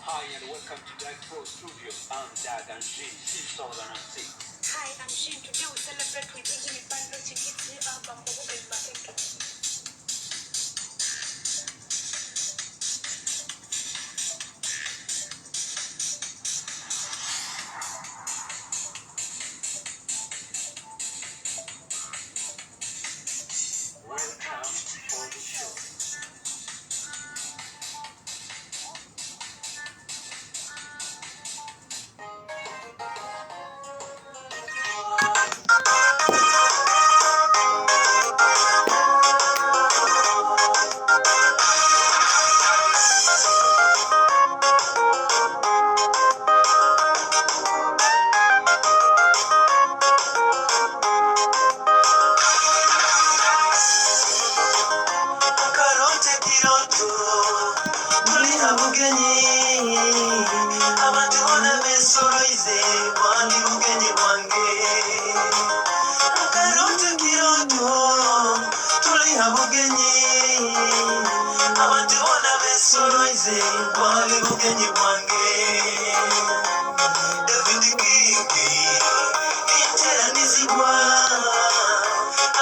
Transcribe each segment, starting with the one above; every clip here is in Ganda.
Hi and welcome to Dark Pro Studios. I'm Dag and Jean, 2006. Hi, I'm Shin. Today we celebrate with Engineer Band launching its new album, Obugen Makeke. Welcome for the show. Karote kiroto tuli bugenyi abantu bona besoloize bwandi bugenyi bwange. Karote kiroto tuli bugenyi abantu bona besoloize bwandi bugenyi bwange. David Kingi interanizibwa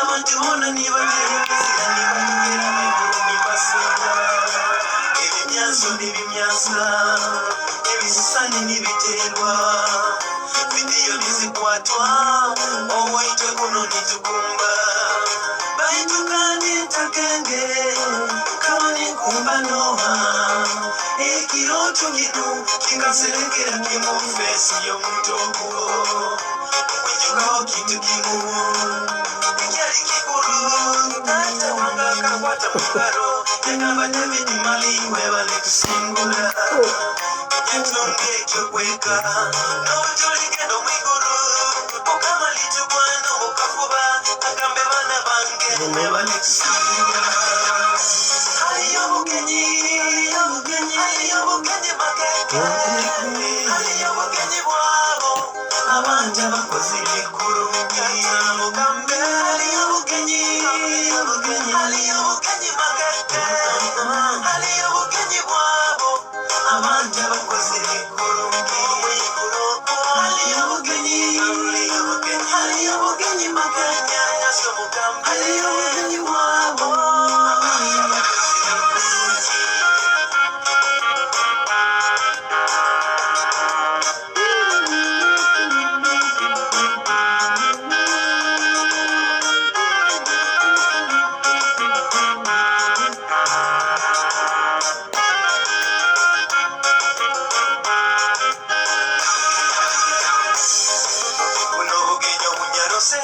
abantu bona nibaterekeza nibatugera miguru nibasenga ebimyanso n'ebimyansa ebisisani n'ibiterwa vidiyo nizikwatwa owaitwe kuno nitukumba baitu kandi ntakenge kaba ninkumba noha ekiroto kino kikaserekera kimufesi y'omuntu ogwo okwijukaho kintu kimu ekyali kikulu tata wange akakwata mungaro yagamba David Mali webale kusingula yatunga ekyokweka n'obutuligenda omwigulu mukama litugwana omukafuba agambe baana bange mwebale kusingula. Haliyo bugenyi, haliyo bugenyi, haliyo bugenyi makeke, haliyo bugenyi bwabo abantu abakozi b'eggulu mugambe. Haliyo bugenyi, haliyo bugenyi, haliyo bugenyi makeke, haliyo bugenyi bwabo abantu abakozi b'eggulu. Haliyo bugenyi, haliyo bugenyi, haliyo bugenyi makeke, haliyo bugenyi bwabo abantu abakozi b'eggulu. Buno obugenyi obunyarose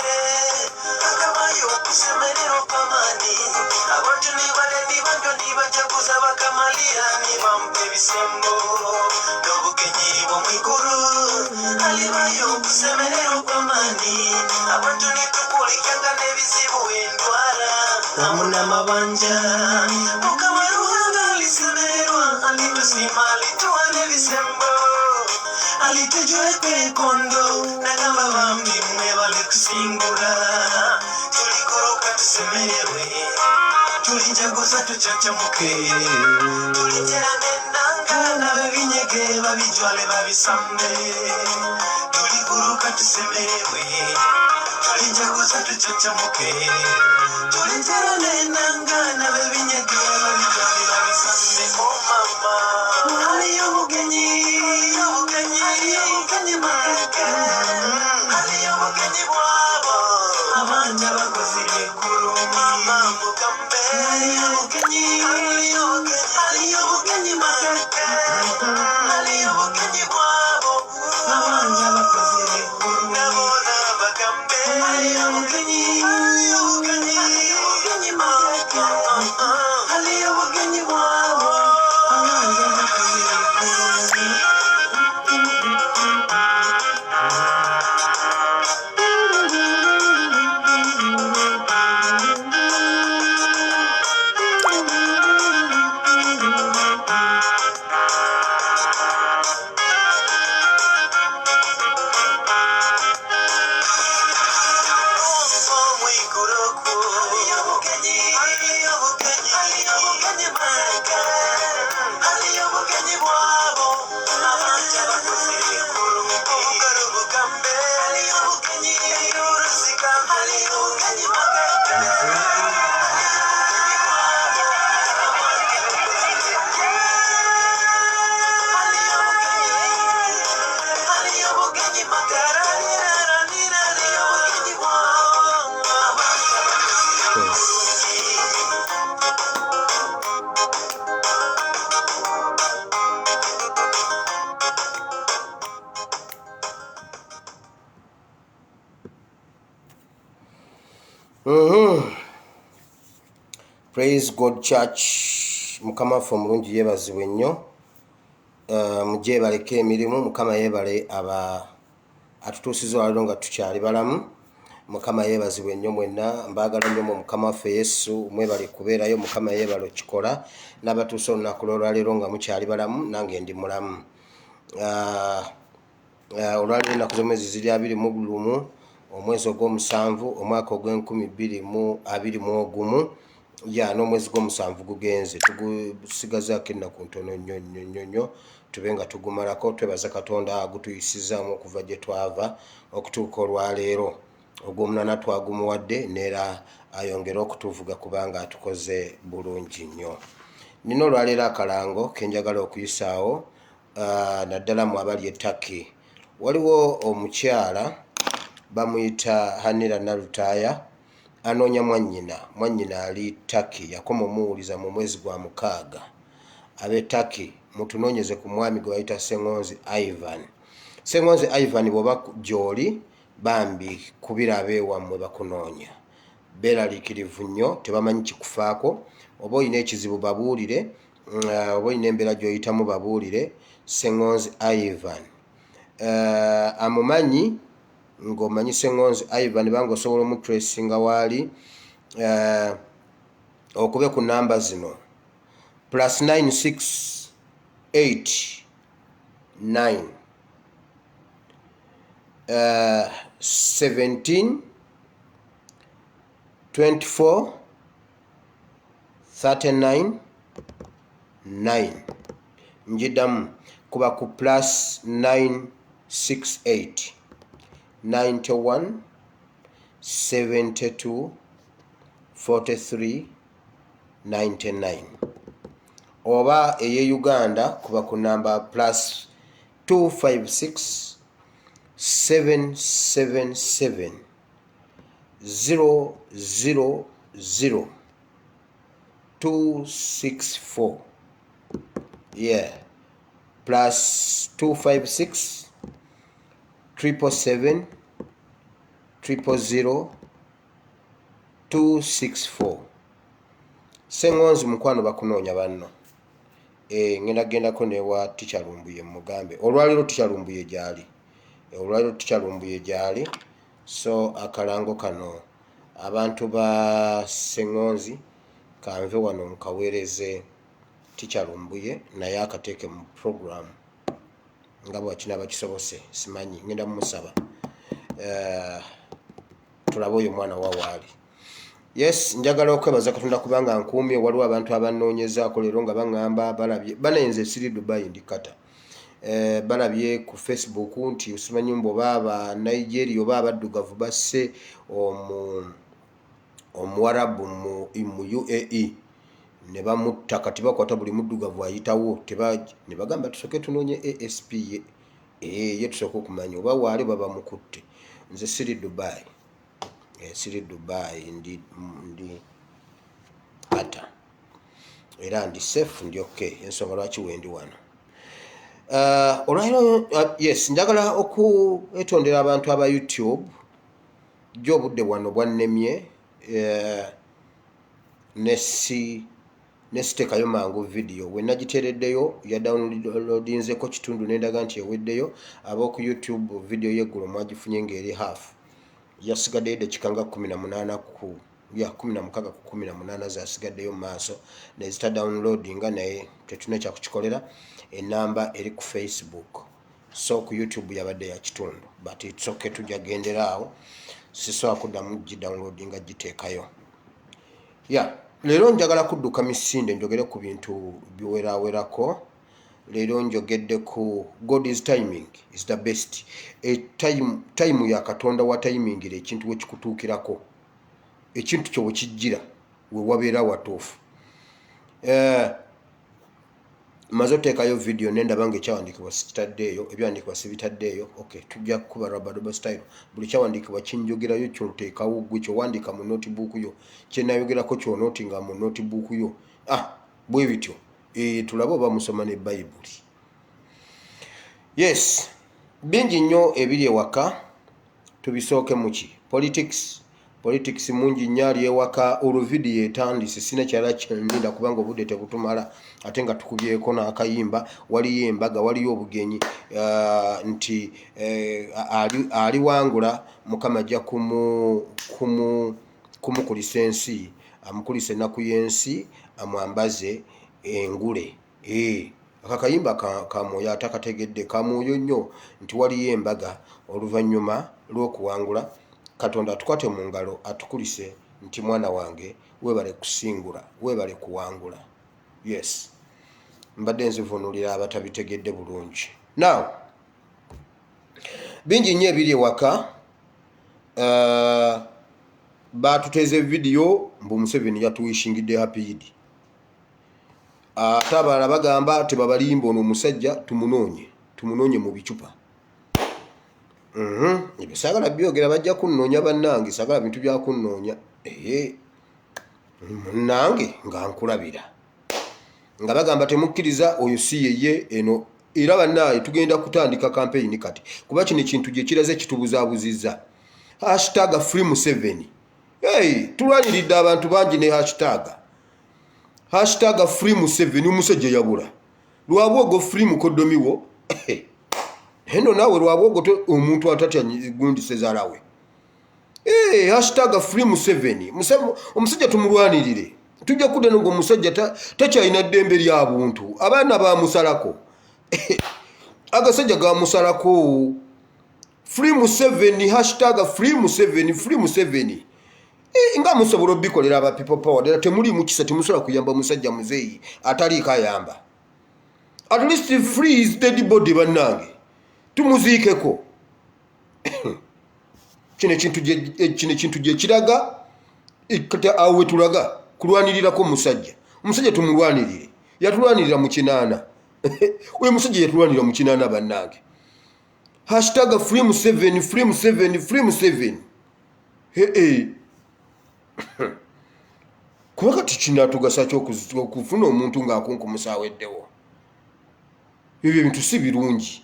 akabayo okusemererwa kw'amaani abantu nibale nibanywa nibajaguza bakamalira nibampa ebisembo n'obugenyi bw'omwigulu alibayo okusemererwa kw'amaani abantu nitukulikyanga n'ebizibu endwara hamu n'amabanja. Mukama Ruhanga alisemererwa alitusima alituwa n'ebisembo alitujweka enkondo nagamba bambi mwebale kusingula tuligoloka tusemererwe tulijaguza tucacamuke tuliterane enanga nabebinyege babijwale babisambe tuliguluka tusemererwe tulijaguza tucacamuke tuliterane enanga nabebinyege babijwale babisambe. Oh mama, haliyo bugenyi, haliyo bugenyi, haliyo bugenyi makeke, haliyo bugenyi bwabo abantu abakozi b'eggulu mama mugambe. Haliyo bugenyi, haliyo bugenyi, haliyo bugenyi makeke, haliyo bugenyi bwabo abantu abakozi b'eggulu nabona bagambe. Haliyo bugenyi, haliyo bugenyi, haliyo bugenyi makeke, haliyo bugenyi bwabo abantu abakozi b'eggulu. Praise God Church, Mukama waffe omulungi yeebazibwe nnyo. Mugyebaleko emirimu. Mukama yeebale aba atutuusiza olwaleero nga tukyali balamu. Mukama yeebazibwe nnyo. Mwenna mbaagala nnyo mu Mukama waffe Yesu. Mwebale kubeerayo. Mukama yeebale okikola n'abatuusa olunaku lw'olwaleero nga mukyali balamu, nange ndi mulamu. Olwaleero ennaku z'omwezi ziri 21, omwezi ogw'omusanvu, omwaka ogw'e 2021. Ya, n'omwezi gw'omusanvu gugenze, tugusigazaako ennaku ntono nnyo nnyo nnyo nnyo tube nga tugumalako. Twebaza Katonda agutuyisizaamu okuva gye twava okutuuka olwaleero. Ogw'omunaana twagumuwadde, neera ayongere okutuvuga kubanga atukoze bulungi nnyo. Nina olwaleero akalango kenjagala okuyisaawo, naddala mu abali e Turkey. Waliwo omukyala bamuyita Hanira Nalutaaya, anoonya mwannyina. Mwannyina ali Turkey, yakoma omuwuliza mu mwezi gwa 6. Ab'e Turkey, mutunoonyeze ku mwami gwe bayita Sengonzi Ivan. Sengonzi Ivan, bw'oba gy'oli, bambi kubira abeewammwe, bakunoonya, beeraliikirivu nnyo, tebamanyi kikufaako. Oba olina ekizibu babuulire, oba olina embeera gy'oyitamu babuulire. Sengonzi Ivan, amumanyi ng'omanyi Sengonzi Ivan, banga osobola omutracinga waali, okube ku namba zino: +96 8 9 17 24 39 9. Njiddamu, kuba ku +968 91 72 43 99, oba eye Uganda kuba ku namba +256 777 000 264. Yeah, +256 777 000 264. Seŋŋonzi mukwano, bakunoonya banno. Ngenda gendako newa Ticca Lumbuye mugambe olwaleero Ticca Lumbuye gyali. Olwaleero Ticca Lumbuye gyali. So akalango kano, abantu ba Seŋŋonzi, kanve wano nkaweereze Ticca Lumbuye, naye akateeke mu program nga bwakinaaba kisobose. Simanyi, ngenda mumusaba. Tulabe oyo omwana wa waali. Yes, njagala okwebaza Katonda kubanga nkuumye. Waliwo abantu abanoonyezaako leero nga baŋŋamba balabye banenze. Siri Dubai, ndi Qatar. Balabye ku Facebook nti simanyi mbu oba aba Nigeria oba abaddugavu basse omuwarabu mu UAE ne bamutta. Kati bakwata buli muddugavu ayitawo, ne bagamba tusooke tunoonye ASP ye, ye tusooke okumanya oba waali oba bamukutte. Nze siri Dubai, siri Dubai, ndi Qatar era ndi safe, ndi okay. Ensonga lwaki wendi wano olwaliro, yes, njagala okwetondera abantu aba YouTube. Jjo obudde bwano bwannemye, nesiteekayo mangu vidiyo. We nagiteereddeyo ya downloadinzeko kitundu, nendaga nti eweddeyo. Ab'oku YouTube, vidiyo y'eggulo mwagifunye ng'eri half, yasigaddeyo eddakiika nga 18 ku ya 16 ku 18 zasigaddeyo mu maaso nezita downloadinga, naye tetulina kyakukikolera. Enamba eri ku Facebook, so ku YouTube yabadde ya kitundu, but it's okay, tujja gendera awo. Sisobola kuddamu gidownloadinga giteekayo. Ya, leero njagala kudduka misinde njogere ku bintu biwerawerako. Leero njogedde ku God's timing is the best. E time, time ya Katonda wa timingira ekintu wekikutuukirako, ekintu kyo wekijjira we wabeera watuufu. Maze oteekayo vidiyo nendaba nga ekyawandiikibwa sikitaddeeyo, ebyawandiikibwa sibitaddeeyo. Okay, tujja kukuba rabadoba style. Buli kyawandiikibwa kinjogerayo kyoteekawo gwe, kyowandiika mu notebook yo, kyenayogerako kyonotinga mu notebook yo. Ah, bwe bityo. Tulabe oba musoma ne Bayibuli. Yes, bingi nnyo ebiri ewaka. Tubisooke muki? Politics. Politics mungi nnyo ali ewaka. Olwo vidiyo etandise, sina kirala kyeninda kubanga obudde tebutumala, ate nga tukubyeko n'akayimba. Waliyo embaga, waliyo obugenyi, nti aliwangula Mukama ajja kumukulisa ensi, amukulisa ennaku y'ensi, amwambaze engule. Akakayimba ka mwoyo, atakategedde ka mwoyo nnyo, nti waliyo embaga oluvannyuma lw'okuwangula. Katonda atukwate mu ngalo, atukulise nti mwana wange weebale kusingula, weebale kuwangula. Yes, mbadde nzivunulira abatabitegedde bulungi. Now, bingi nnyo ebiri ewaka. Batuteze vidiyo mbu Museveni yatuwishingidde happy Eid, ate abalala bagamba tebabalimba, ono omusajja tumunoonye, tumunoonye mu bicupa. Ebyo saagala byogera, bajja kunnoonya bannange, saagala bintu byakunnoonya. Ee, munnange, nga nkulabira nga bagamba temukkiriza, oyo si yeye eno. Era bannaaye, tugenda kutandika kampeyini kati, kuba kino ekintu gye kiraze kitubuzaabuzizza. #FreeMuseveni. Hey, tulwaniridde abantu bangi ne #FreeMuseveni. Omusajja yabula Lwabwogo, free mukodomiwo eno naawe Lwabwogo, omuntu atatya gundi sezaalawe. Hey, #FreeMuseveni. Omusajja tumulwanirire, tujja kudda nga omusajja takyalina ddembe lya buntu. Abaana bamusalako, agasajja gamusalako. Free Museveni, #FreeMuseveni, free Museveni. Nga musobola obikolera aba People Power, ddala temuliimu kisa, temusobola kuyamba musajja muzeeyi ataliiko ayamba. At least free his dead body, bannange, tumuziikeko. Kino ekintu gye kiraga, kati awo we tulaga kulwanirirako musajja. Omusajja tumulwanirire, yatulwanirira mu 80. Oyo musajja yatulwanirira mu 80, bannange. #FreeMuseveni, free Museveni, free Museveni. Ee, kuba kati kinatugasa ki okufuna omuntu ng'akunkumusa aweddewo? Ebyo ebintu si birungi.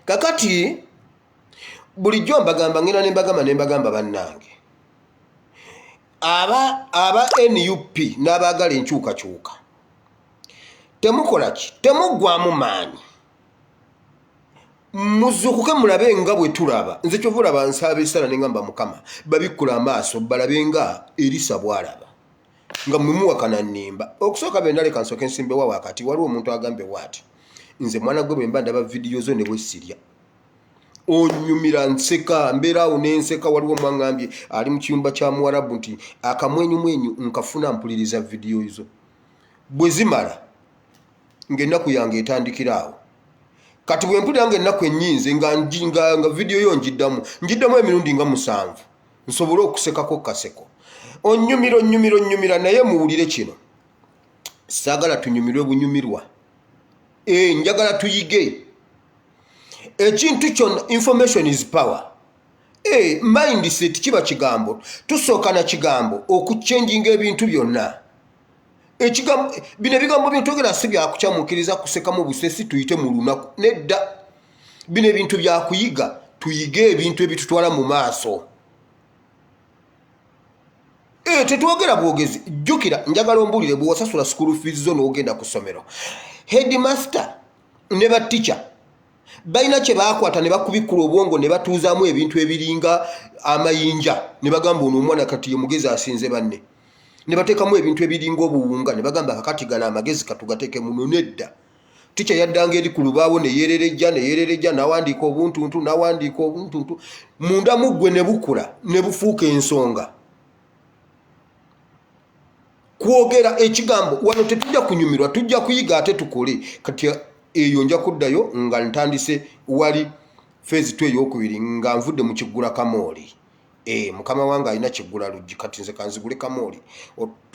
Kakati bulijjo mbagamba, ngenda nembagamba, nembagamba bannange aba NUP n'abaagala enkyukakyuka, temukola ki, temuggwamu maanyi, muzuukuke mulabe nga bwe tulaba. Nze kyova olaba nsaaba essala ne ngamba Mukama babikkula amaaso balabe nga Erisa bw'alaba, nga mwe muwakana nnimba. Okusooka byonna, leka nsooke nsimbewa wakati. Waliwo omuntu agambe bw'ati: nze mwana gwe bwe mba ndaba vidiyo zo ne bwe sirya, onyumira, nseka, mbeera awo nenseka. Waliwo mwaŋŋambye ali mu kiyumba kya Muwarabu nti akamwenyumwenyu nkafuna mpuliriza vidiyo zo, bwe zimala ng'ennaku yange etandikira awo. Kati bwe mpulira nga ennaku ennyinze, nga vidiyo yo njiddamu, njiddamu emirundi nga 7 nsobole okusekako kaseko. Onyumira, onyumira, onyumira. Naye muwulire kino, saagala tunyumirwe bunyumirwa. Njagala tuyige ekintu kyonna. Information is power. Mindset kiba kigambo, tusooka na kigambo okuchenjinga ebintu byonna. Ekigambo, bino ebigambo byetwogera si byakukyamukiriza kusekamu busesi tuyite mu lunaku, nedda. Bino ebintu byakuyiga, tuyige ebintu ebitutwala mu maaso. Tetwogera bwogezi. Jjukira, njagala ombuulire, bwewasasula school fees zo n'ogenda ku ssomero, headmaster ne batica balina kye baakwata ne bakubikkula obwongo ne batuuzaamu ebintu ebiringa amayinja ne bagamba ono omwana kati ye mugezi asinze banne, ne bateekamu ebintu ebiringa obuwunga ne bagamba kakati gano amagezi katugateeke muno. Nedda, tica yaddanga eri ku lubaawo ne yeererejja, ne yeererejja, n'awandiika obuntuntu, n'awandiika obuntuntu munda mu ggwe ne bukula ne bufuuka ensonga. Kwogera ekigambo wano tetujja kunyumirwa, tujja kuyiga ate tukole. Kati eyo nja kuddayo nga ntandise wali phase 2 eyokubiri, nga nvudde mu kiggula kamooli. Mukama wange alina kiggula luggi, kati nze kanzigule kamooli,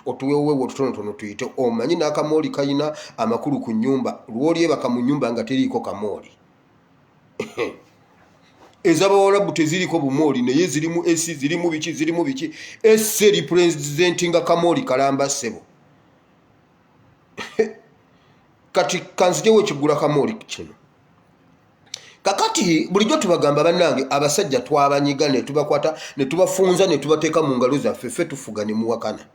otuwewewe otutonotono tuyite. Omanyi n'akamooli kalina amakulu ku nnyumba, lw'olyebaka mu nnyumba nga teriiko kamooli. Ez'abawalabu teziriko bumooli, naye zirimu esi, zirimu biki, zirimu biki. Esi representinga kamooli kalamba, ssebo. Kati kanzijewo ekiggula kamooli kino. Kakati bulijjo tubagamba bannange, abasajja twabanyiga ne tubakwata ne tubafunza ne tubateeka mu ngalo zaffe, ffe tufuga ne muwakana.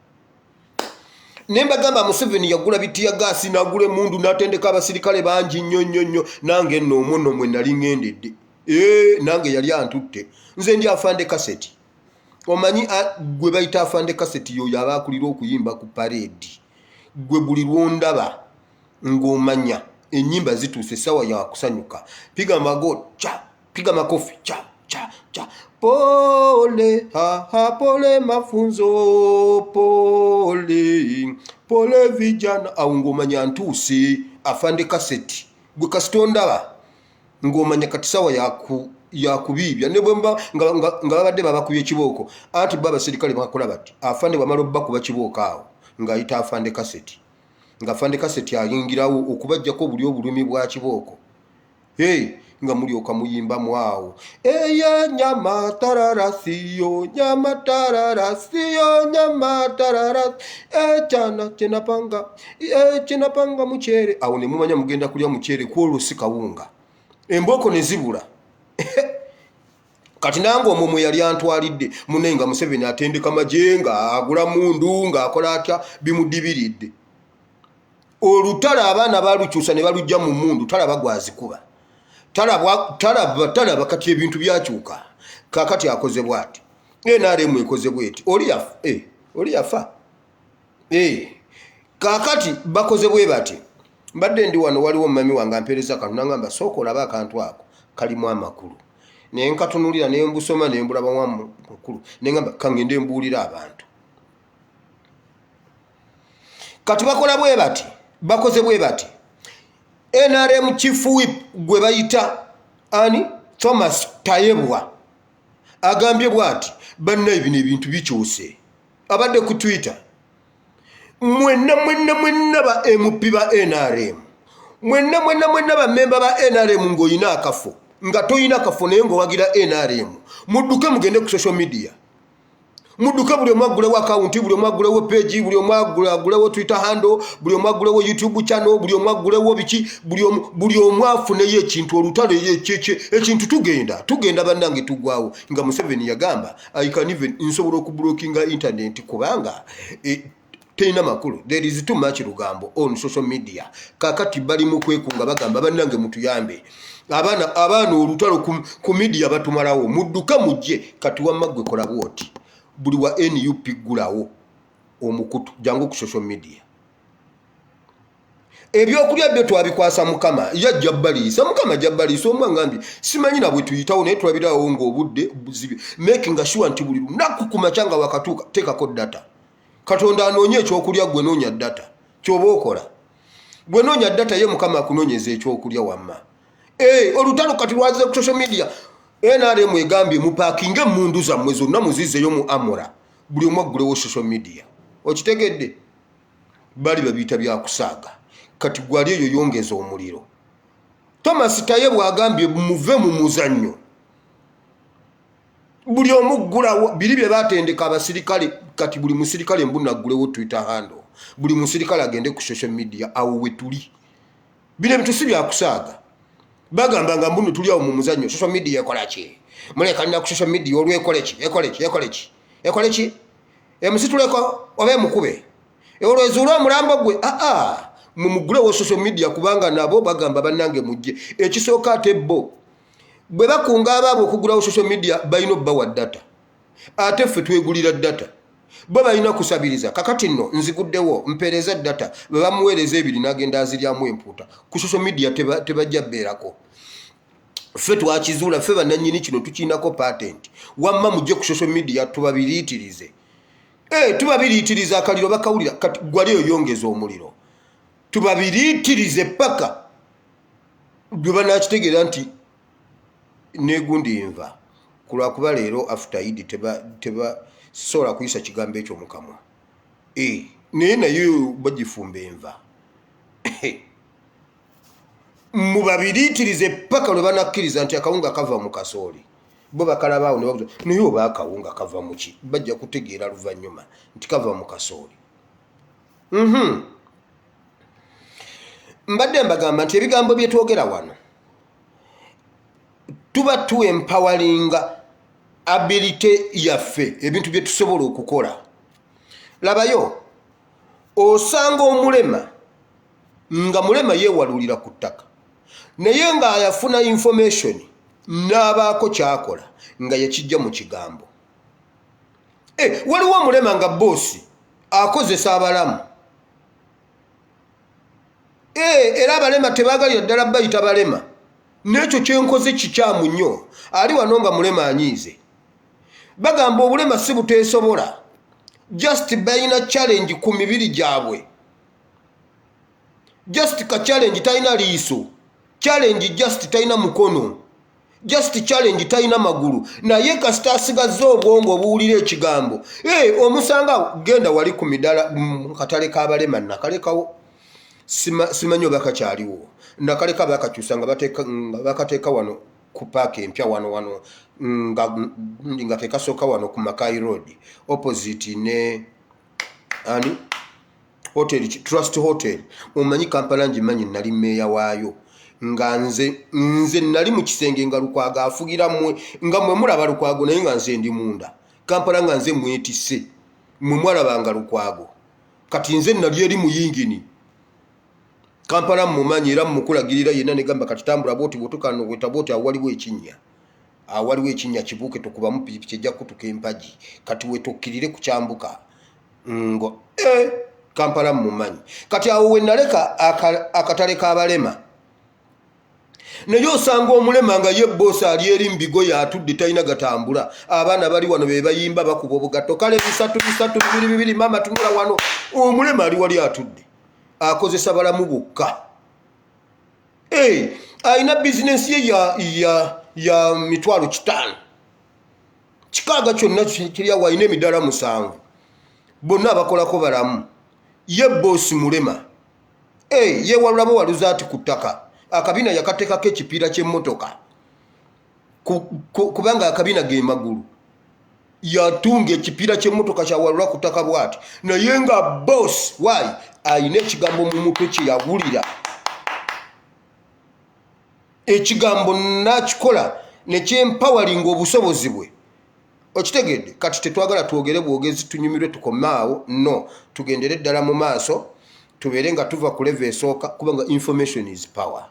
Ne mbagamba Museveni yagula bitiya gaasi n'agula emundu n'atendeka abasirikale bangi nnyo nnyo nnyo. Nange nno omwo nno mwe nali ŋŋendedde. Ee, nange yali antutte. Nze ndi Afande Kaseti. Omanyi gwe bayita Afande Kaseti y'oyo aba akulira okuyimba ku pareedi. Gwe buli lw'ondaba ng'omanya ennyimba zituuse, essaawa ya kusanyuka. Piga mago cha, piga makofi cha cha cha, pole ha ha pole, mafunzo pole pole vijana. Awo ng'omanya ntuuse. Afande Kaseti gwe kasita ondaba ng'omanya kati sawa yakubiibya ne bwemba nga babadde babakubye kibooko. Anti bo abaserikale bakola bati, afande bwamala obbakuba kibooko awo ng'ayita Afande Kaseti, nga Afande Kaseti ayingirawo okubajjako buli obulumi bwa kibooko. Hey, nga mulyoka muyimbamu awo eya nyama tararasiyo nyama tararasiyo nyama tarara ekyana kyenapanga kyenapanga mukyere. Awo ne mumanya mugenda kulya mukyere, kwolwo si kawunga, embooko ne zibula. Kati nange omwo mwe yali antwalidde munaye, nga Museveni atendeka magye, nga agula mundu, ng'akola atya, bimudibiridde. Olutalo abaana balukyusa ne balujja mu mundu, talaba gwazikuba, talaba talaba. Kati ebintu byakyuka. Kakati akoze bwati, NRM ekoze bweti, oli yafa, oli yafa. Kakati bakoze bwe bati. Mbadde ndi wano, waliwo mumami wange ampeereza akantu, nangamba sooka olabe akantu ako kalimu amakulu. Naye nkatunulira ne mbusoma ne mbulabamu amakulu, nengamba kangende mbuulira abantu. Kati bakola bwe bati, bakoze bwe bati. NRM chief whip gwe bayita ani, Thomas Tayebwa, agambye bw'ati, bannaye bino ebintu bikyuse. Abadde ku Twitter. Mwenna mwenna mwenna ba MP ba NRM, mwenna mwenna mwenna bamemba ba NRM, ng'olina akafo, nga toyina kafo naye ng'owagira NRM, mudduke mugende ku social media. Mudduke, buli omu aggulewo akawunti, buli omu aggulewo page, buli omu aggulewo Twitter handle, buli omu aggulewo YouTube channel, buli omu aggulewo biki, buli omu afuneyo ekintu. Olutalo ekintu tugenda tugenda bannange tugwawo. Nga Museveni yagamba, I can even, nsobola okublockinga internet kubanga terina makulu, there is too much lugambo on social media. Kakati bali mu kwekunga, bagamba bannange mutuyambe, abaana abaana olutalo ku media batumalawo, mudduke mujje. Kati wamma gwe kola bwoti, buli wa NUP ggulawo omukutu, jangu ku social media. Ebyokulya byo twabikwasa Mukama, yajja baliisa, Mukama ajja baliisa. Omu angambye simanyi nabwe tuyitawo, naye tulabirawo ng'obudde buzibye. Making sure nti buli lunaku ku makya nga wakatuuka teekako data. Katonda anoonye ekyokulya, gwe noonya data. Kyoba okola gwe noonya data, ye Mukama akunoonyeza ekyokulya. Wamma olutalo kati lwaze ku social media. NRM egambye mupaakinge emundu zammwe zonna muzizeyo mu armoury, buli omu aggulewo social media. Okitegedde? Bali babiyita byakusaaga. Kati gwali eyo yongeza omuliro. Thomas Taye bwagambye muve mu muzannyo, buli omu ggulawo biri bye batendeka abasirikale. Kati buli musirikale mbuna aggulewo Twitter handle, buli musirikale agende ku social media. Awo we tuli. Bino ebintu si byakusaaga. Bagamba nga mbuno tuli awo mu muzannyo. Social media ekola ki? Mulekanira ku social media, olwo ekole ki? Ekole ki? Ekole ki? Ekole ki? Emusituleko oba emukube? Olwo ezuule omulambo gwe? Aa, mumugulewo social media, kubanga nabo bagamba bannange mujje. Ekisooka ate bo bwe bakunga abaabwe okugulawo social media, balina obbawa data, ate ffe twegulira data, bo balina kusabiriza. Kakati nno nziguddewo, mpeereza data, bwe bamuweereza ebiri n'agenda aziryamu empuuta ku social media. Tebajja bbeerako. Ffe twakizuula, ffe bannannyini kino, tukiinako patent. Wamma mujje ku social media tubabiriitirize. Tubabiriitiriza akaliro bakawulira. Kati gwali oyongeza omuliro, tubabiriitirize paka bwe banakitegeera nti negundi nva kulwakuba leero after Idi teba sobola kuyisa kigambo ekyo mukamwa. Naye naye bagifumba enva. Mubabiriitirize paka lwe banakkiriza nti akawunga kava mu kasooli. Bo bakalabaawo ne babuza, naye oba akawunga kava mu ki? Bajja kutegeera luvannyuma nti kava mu kasooli. Mbadde mbagamba nti ebigambo bye twogera wano Tuba tu empoweringa ability yaffe, ebintu bye tusobola okukola. Labayo, osanga omulema nga mulema yeewalulira ku ttaka, naye ng'ayafuna information n'abaako kyakola nga yakijja mu kigambo. Waliwo omulema nga boosi akozesa abalamu. Era abalema tebagalira ddala bayita balema, n'ekyo kyenkoze kikyamu nnyo. Ali wano nga mulema anyiize, bagamba obulema si buteesobola, just balina challenge ku mibiri gyabwe, just ka challenge talina liiso, challenge just talina mukono, just challenge talina magulu, naye kasita asigazza obwongo obuwulira ekigambo. Hey, omusanga genda wali ku midala mu katale k'abalema, nakalekawo, simanyi oba kakyaliwo, nakaleka bakakyusa nga bakateeka wano ku paaka empya wano wano nga kekasooka wano ku Mackay Road, opposite ne ani hotel, Trust Hotel. Omanyi Kampala ngimanyi, nali meeya waayo nga nze nali mu kisenge nga Lukwago afugira mmwe, nga mwe mulaba Lukwago, naye nga nze ndi munda Kampala, nga nze mwetisse, mwe mwalabanga Lukwago. Kati nze nali eri mu yingini Kampala mumanyi era mukulagirira yenna, negamba kati tambula bwoti, bwotukano weta bwoti, awo waliwo ekinnya, awo waliwo ekinnya kibuuke, tokubamu pikipiki ejja kutuka empagi, kati wetokkirire ku kyambuka ngo Kampala mumanyi. Kati awo we naleka akatale k'abalema, naye osanga omulema nga ye boosi ali eri mubigoye atudde, talina gatambula, abaana bali wano be bayimba bakuba obugatto, kale bisatu bisatu, bibiri bibiri, maama tunula wano. Omulema ali wali atudde akozesa balamu bokka. Alina bizinensi ye ya 500,000, 600 kyonna kiryawo, alina emidaala 7, bonna abakolako balamu, ye boosi mulema. Yewalula buwaluza ati ku ttaka, akabina yakateekako ekipiira ky'emmotoka kubanga akabina ge magulu, yatunga ekipiira ky'emmotoka kyawalula ku ttaka bw'ati, naye nga boss why ayina ekigambo mu mutwe kye yawulira, ekigambo nakikola nekyempoweringa obusobozi bwe. Okitegedde? Kati tetwagala twogere bwogezi tunyumirwe tukomaawo, no, tugendere ddala mu maaso, tubeere nga tuva ku level esooka, kubanga information is power.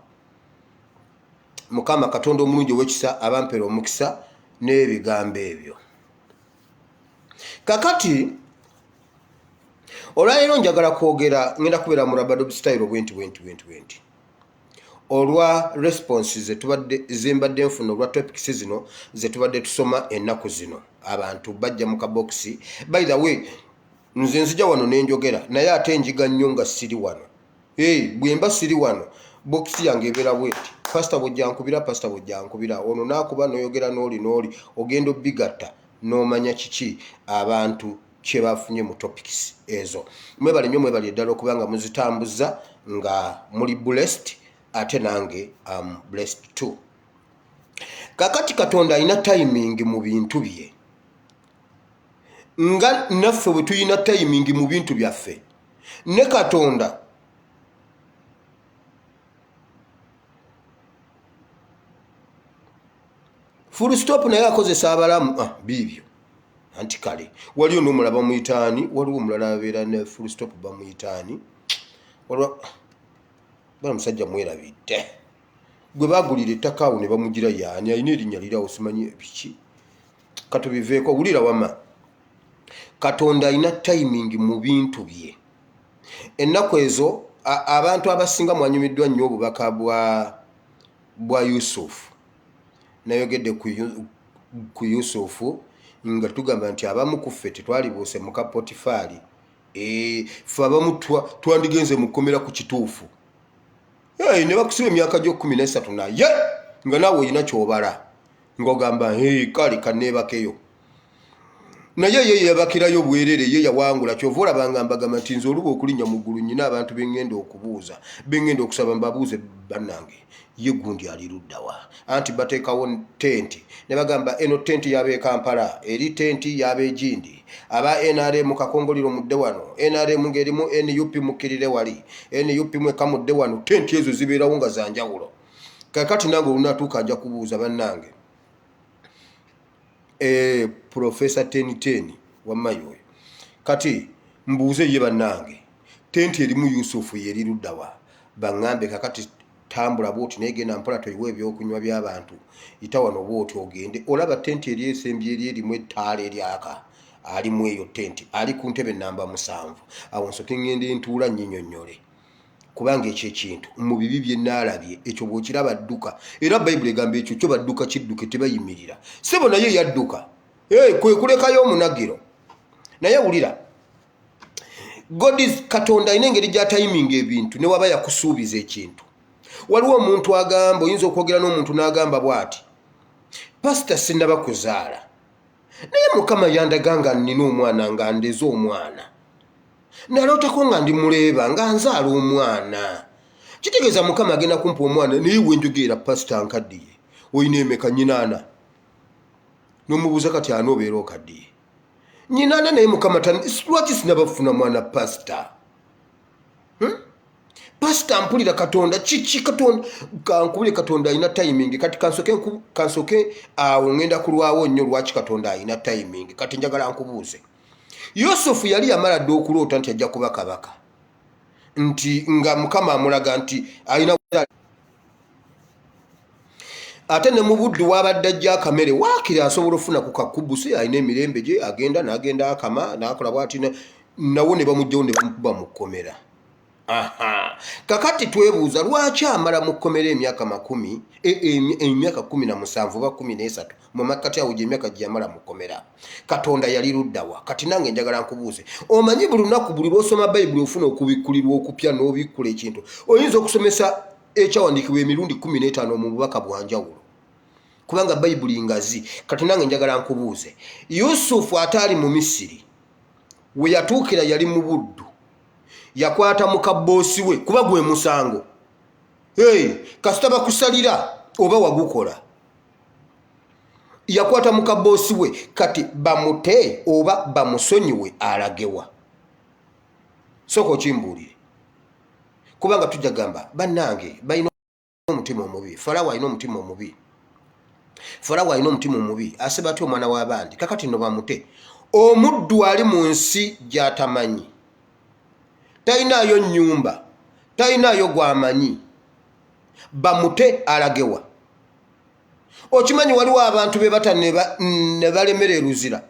Mukama Katonda omulungi ow'ekisa abampera omukisa n'ebigambo ebyo. Kakati olwaleero njagala kwogera, ngenda kubeera mu rabado style bwenti bwenti bwenti bwenti, olwa response zetubadde zembadde nfuna olwa topics zino zetubadde tusoma ennaku zino. Abantu bajja mu kabokisi. By the way, nze nzija wano nenjogera, naye ate njiga nnyo nga siri wano. Hey, bwe mba siri wano, bokisi yange ebeera bweti: pasita bwojja nkubira, pasita bwojja nkubira, ono naakuba noyogera n'oli n'oli, ogenda obigatta n'omanya kiki abantu kye bafunye mu topics ezo. Mwebale nnyo, mwebale ddala okubanga muzitambuza nga muli blessed, ate nange am blessed too. Kakati Katonda alina timing mu bintu bye, nga naffe bwe tulina timing mu bintu byaffe, ne Katonda full stop, naye akozesa abalamu. Ah, biibyo anti kale waliyo n'omulala bamuyitaani, waliwo omulala abeera ne full stop bamuyitaani, waliwo bala musajja mwerabidde gwe bagulira ettaka awo ne bamugira, yaani alina erinnya lirawo, simanyi biki, katubiveeko. Wulira wama, Katonda alina timing mu bintu bye. Ennaku ezo abantu abasinga mwanyumiddwa nnyo obubaka bwa Yusufu. Nayogedde ku Yusufu nga tugamba nti abamu ku ffe tetwalibuuse muka Potifaali. Ffe abamu twandigenze mu kkomera ku kituufu, ne bakusiba emyaka gyo 13, naye nga naawe olina kyobala ng'ogamba, kale kaneebakeyo, naye ye yebakirayo bwerere, ye yawangula. Kyova olabanga mbagamba nti nze oluba okulinnya mu ggulu, nyina abantu beŋŋenda okubuuza, beŋŋenda okusaba mbabuuze, bannange, ye gundi ali luddawa? Anti bateekawo tenti ne bagamba eno tenti y'ab'e Kampala, eri tenti y'ab'egindi, aba NRM kakongoliro mudde wano, NRM ng'erimu NUP mukkirire wali, NUP mweka mudde wano. Tenti ezo zibeerawo nga zanjawulo. Kakati nange olunatuuka nja kubuuza bannange. Eh, Profesa Teniteni wamma yoyo. Kati mbuuze ye bannange, tenti erimu Yusufu yeri luddawa? Baŋŋambe kakati tambula bwoti naye genda mpola toyiwa ebyokunywa by'abantu, yita wano bwoti ogende. Olaba tenti eri esembye eri erimu ettaala eryaka, ali mu eyo tenti, ali ku ntebe namba 7. Awo nsoke ŋŋende ntuula nnyinyonnyole. Kubanga ekyo ekintu mu bibi bye naalabye, ekyo bw'okiraba dduka. Era Bayibuli egamba ekyo kyo badduka kidduke tebayimirira. Ssebo naye yadduka. Hey, kwe kulekayo omunagiro. Naye wulira, God is Katonda alina engeri gy'atayiminga ebintu ne waba yakusuubiza ekintu. Waliwo omuntu agamba, oyinza okwogera n'omuntu n'agamba bw'ati, pasita sinnaba kuzaala, naye Mukama yandaga nga nnina omwana, nga ndeze omwana. Nalootako nga ndi muleeba nga nzaala omwana. Kitegeeza Mukama agenda kumpa omwana, naye wenjogeera pasita nkaddiye. Olina emeka? Nyinaana. N'omubuuza kati ana obeera okaddiye? Nyinaana, naye Mukama lwaki sinabafuna mwana pasita? Pasita mpulira Katonda kiki? Katonda kankubule, Katonda alina timing. Kati kansoke awo ngenda kulwawo nnyo lwaki Katonda alina timing. Kati njagala nkubuuze, Yusufu yali yamala dda okuloota nti ajja kuba kabaka, nti nga Mukama amulaga nti alina, ate ne mu buddu wabadde ajja akamere waakiri asobola okufuna ku kakubusi, alina emirembe gye, agenda n'agenda akama n'akola bwati, nawo ne bamugjawo ne bamukuba mu kkomera. Aha. Kakati twebuuza lwaki amala mu kkomera emyaka makumi emyaka 17 oba 13 mu makkati awo gye emyaka gye yamala mu kkomera. Katonda yali luddawa? Kati nange njagala nkubuuze, omanyi buli lunaku buli lw'osoma Bayibuli ofuna okubikkulirwa okupya n'obikkula ekintu. Oyinza okusomesa ekyawandiikibwa emirundi 15 mu bubaka bwa njawulo kubanga Bayibuli ngazi. Kati nange njagala nkubuuze, Yusufu ataali mu Misiri we yatuukira yali mu buddu, yakwata muka bboosi we kuba gwe musango. Hey, kasita bakusalira oba wagukola. Yakwata muka bboosi we, kati bamute oba bamusonyiwe alagewa? Sooka okimbuulire, kubanga tujja gamba bannange balina omutima omubi. Farawo alina omutima omubi, Farawo alina omutima omubi, asiba atya omwana w'abandi? Kakati no bamute omuddu ali mu nsi gy'atamanyi, talinaayo nnyumba, talinaayo gw'amanyi, bamute alagewa? Okimanyi waliwo abantu be bata ne balemera eruzira,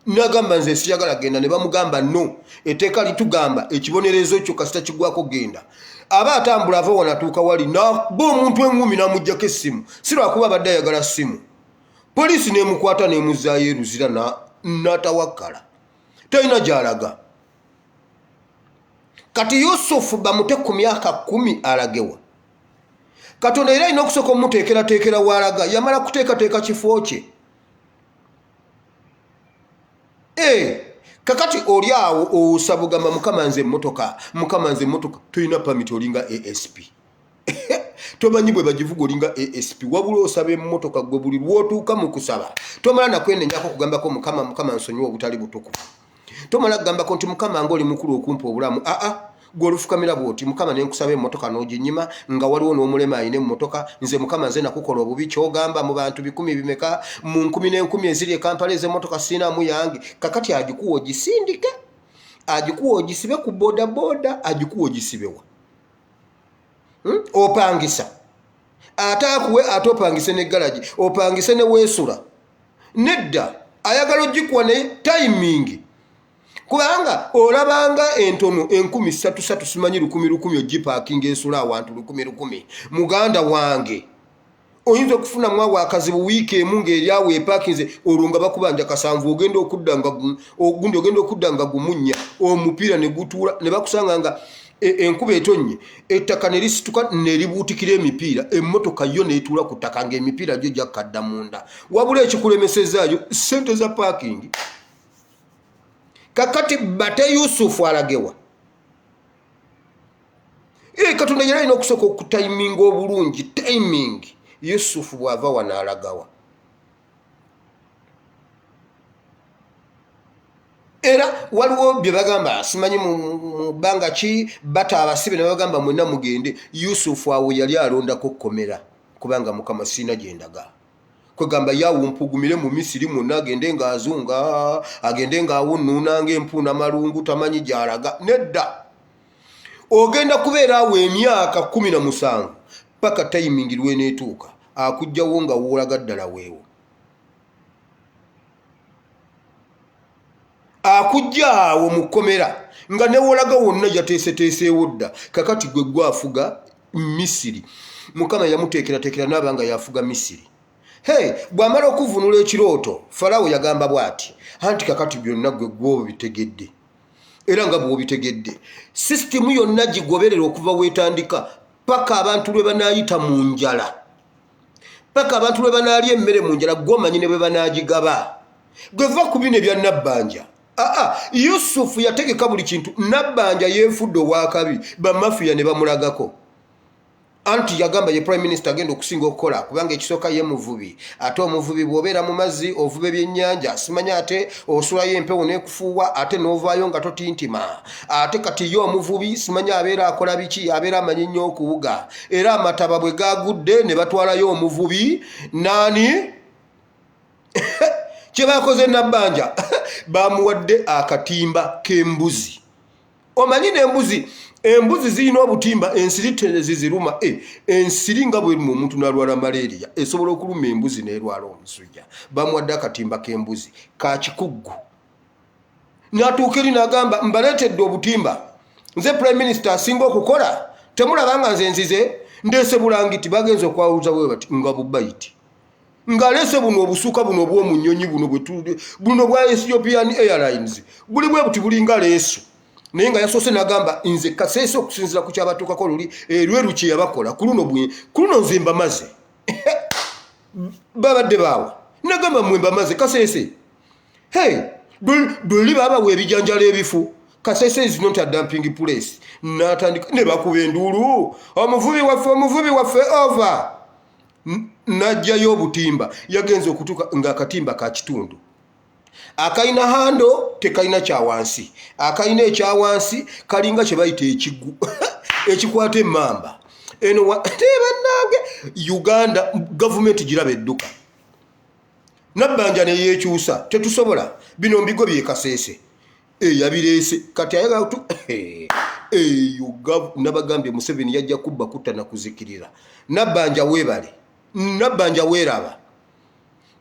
nagamba nze siyagala genda, ne bamugamba no, etteeka litugamba ekibonerezo kyo kasita kigwako genda. Aba atambula ava wano atuuka wali nakuba omuntu engumi n'amuggyako essimu, si lwakuba abadde ayagala ssimu, poliisi n'emukwata n'emuzaayo eruzira n'atawakkala, talina gy'alaga. Kati Yusufu bamute ku myaka 10 alagewa? Katonda era alina okusooka omuteekerateekera w'alaga, yamala kuteekateeka kifo kye. Kakati oli awo osaba ogamba Mukama nze emmotoka, Mukama nze emmotoka, tolina pamiti, olinga ASP, tomanyi bwe bagivuga, olinga ASP, wabula osaba emmotoka. Gwe buli lw'otuuka mu kusaba tomala nakwenenyako okugambako Mukama, Mukama nsonyiwa obutali butukuvu, tomala kugambako nti Mukama nga oli mukulu okumpa obulamu. Aa, gwe olufukamira bw'oti, Mukama nenkusaba emmotoka n'oginyima, nga waliwo n'omulema alina emmotoka. Nze Mukama nze nakukola obubi, kyogamba mu bantu bikumi bimeka, mu nkumi n'enkumi eziri e Kampala ez'emmotoka siinamu yange. Kakati agikuwa ogisindike, agikuwa ogisibe ku bodaboda, agikuwa ogisibewa? Opangisa ate akuwe, ate opangise ne galagi, opangise ne weesula. Nedda, ayagala ogikuwa naye timing, kubanga olabanga entono enkumi ssatu ssatu, simanyi lukumi lukumi, ogipaakinga esula awantu lukumi lukumi. Muganda wange, oyinza okufunamu awo akazibu wiiki emu ng'eri awo epaakinze, olwo nga bakubanja kasanvu, ogenda okudda nga ogundi ogenda okudda nga gumunnya omupiira ne gutuula, ne bakusanga nga enkuba etonnye, ettaka ne lisituka ne libuutikira emipiira, emmotoka yo n'etuula ku ttaka ng'emipiira gyo gyakkadda munda, wabula ekikulemesezaayo ssente za paakingi. Kakati bate Yusufu alagewa? Katonda yali alina okusooka okutayiminga obulungi timing. Yusufu bw'ava wano alagawa? Era waliwo bye bagamba, simanyi mu bbanga ki, bata abasibe ne babagamba mwenna mugende. Yusufu awo yali alondako kkomera, kubanga Mukama siina gye ndaga. Kwegamba yawumpugumire mu Misiri mwonna, agende ng'azunga, agende ng'awunnuuna ng'empuuna malungu, tamanyi gy'alaga. Nedda, ogenda kubeera awo emyaka 17 paka tayimingi lweneetuuka akugjawo nga woolaga ddala weewo akujja awo mu kkomera nga newolaga wonna yateeseteeseewo dda. Kakati gwe gwafuga Misiri. Mukama yamuteekerateekera naaba nga yafuga Misiri. Hey, bw'amala okuvunula ekirooto, Falawo yagamba bw'ati anti kakati byonna gwe gwobitegedde, era nga bw'obitegedde sisitimu yonna gigoberera okuva weetandika paka abantu lwe banaayita mu njala, paka abantu lwe banaalya emmere mu njala, gwomanyi ne bwe banaagigaba. Gwe va ku bino ebya Nabbanja. Aa, Yusufu yategeka buli kintu. Nabbanja yeefudde owakabi, bamafiya ne bamulagako. Anti yagamba ye prime minister agenda okusinga okukola, kubanga ekisooka ye muvubi, ate omuvubi bw'obeera mu mazzi ovuba ebyennyanja, simanyi ate osulayo empewo n'ekufuuwa, ate n'ovaayo nga totintima. Ate kati ye omuvubi simanyi abeera akola biki, abeera amanyi nnyo okuwuga. Era amataba bwe gagudde ne batwalayo omuvubi naani kye bakoze Nabbanja, bamuwadde akatimba k'embuzi. Omanyi n'embuzi, embuzi zirina obutimba, ensiri teziziruma. Ensiri nga bweruma omuntu n'alwala malaria, esobola okuluma embuzi n'erwala omusujja. Bamuwadde akatimba k'embuzi ka kikuggu, n'atuuka eri n'agamba, mbaleetedde obutimba, nze prime minister asinga okukola, temulaba nga nze nzize ndeese bulangiti. Bagenza okwawuza bwe bati nga bubayiti ng'aleese buno obusuuka buno obw'omu nnyonyi buno buno bwa Ethiopian Airlines, buli bwe buti, bulinga leesu. Naye nga yasoose n'agamba, nze Kaseese, okusinziira ku kyabatuukako luli erweru kye yabakola, ku luno ku luno nze mbamaze. Babadde baawa, nagamba mwe mbamaze. Kaseese, hey, luli babawa ebijanjalo ebifu. Kasese is not a dumping place. Natandika ne bakuba enduulu, omuvubi waffe, omuvubi waffe, over. N'ajjayo obutimba. Yagenza okutuuka ng'akatimba ka kitundu akalina hando, tekalina kyawansi, akalina ekyawansi kalinga kye bayita ekigu ekikwata emmamba eno. Tebannange, Uganda gavumenti giraba edduka. Nabbanja neyekyusa, tetusobola bino mbigo byekaseese eyabireese. Kati ayagala eyo. Nabagambye Museveni yajja kubba, kutta na kuzikirira. Nabbanja weebale, Nabbanja weeraba,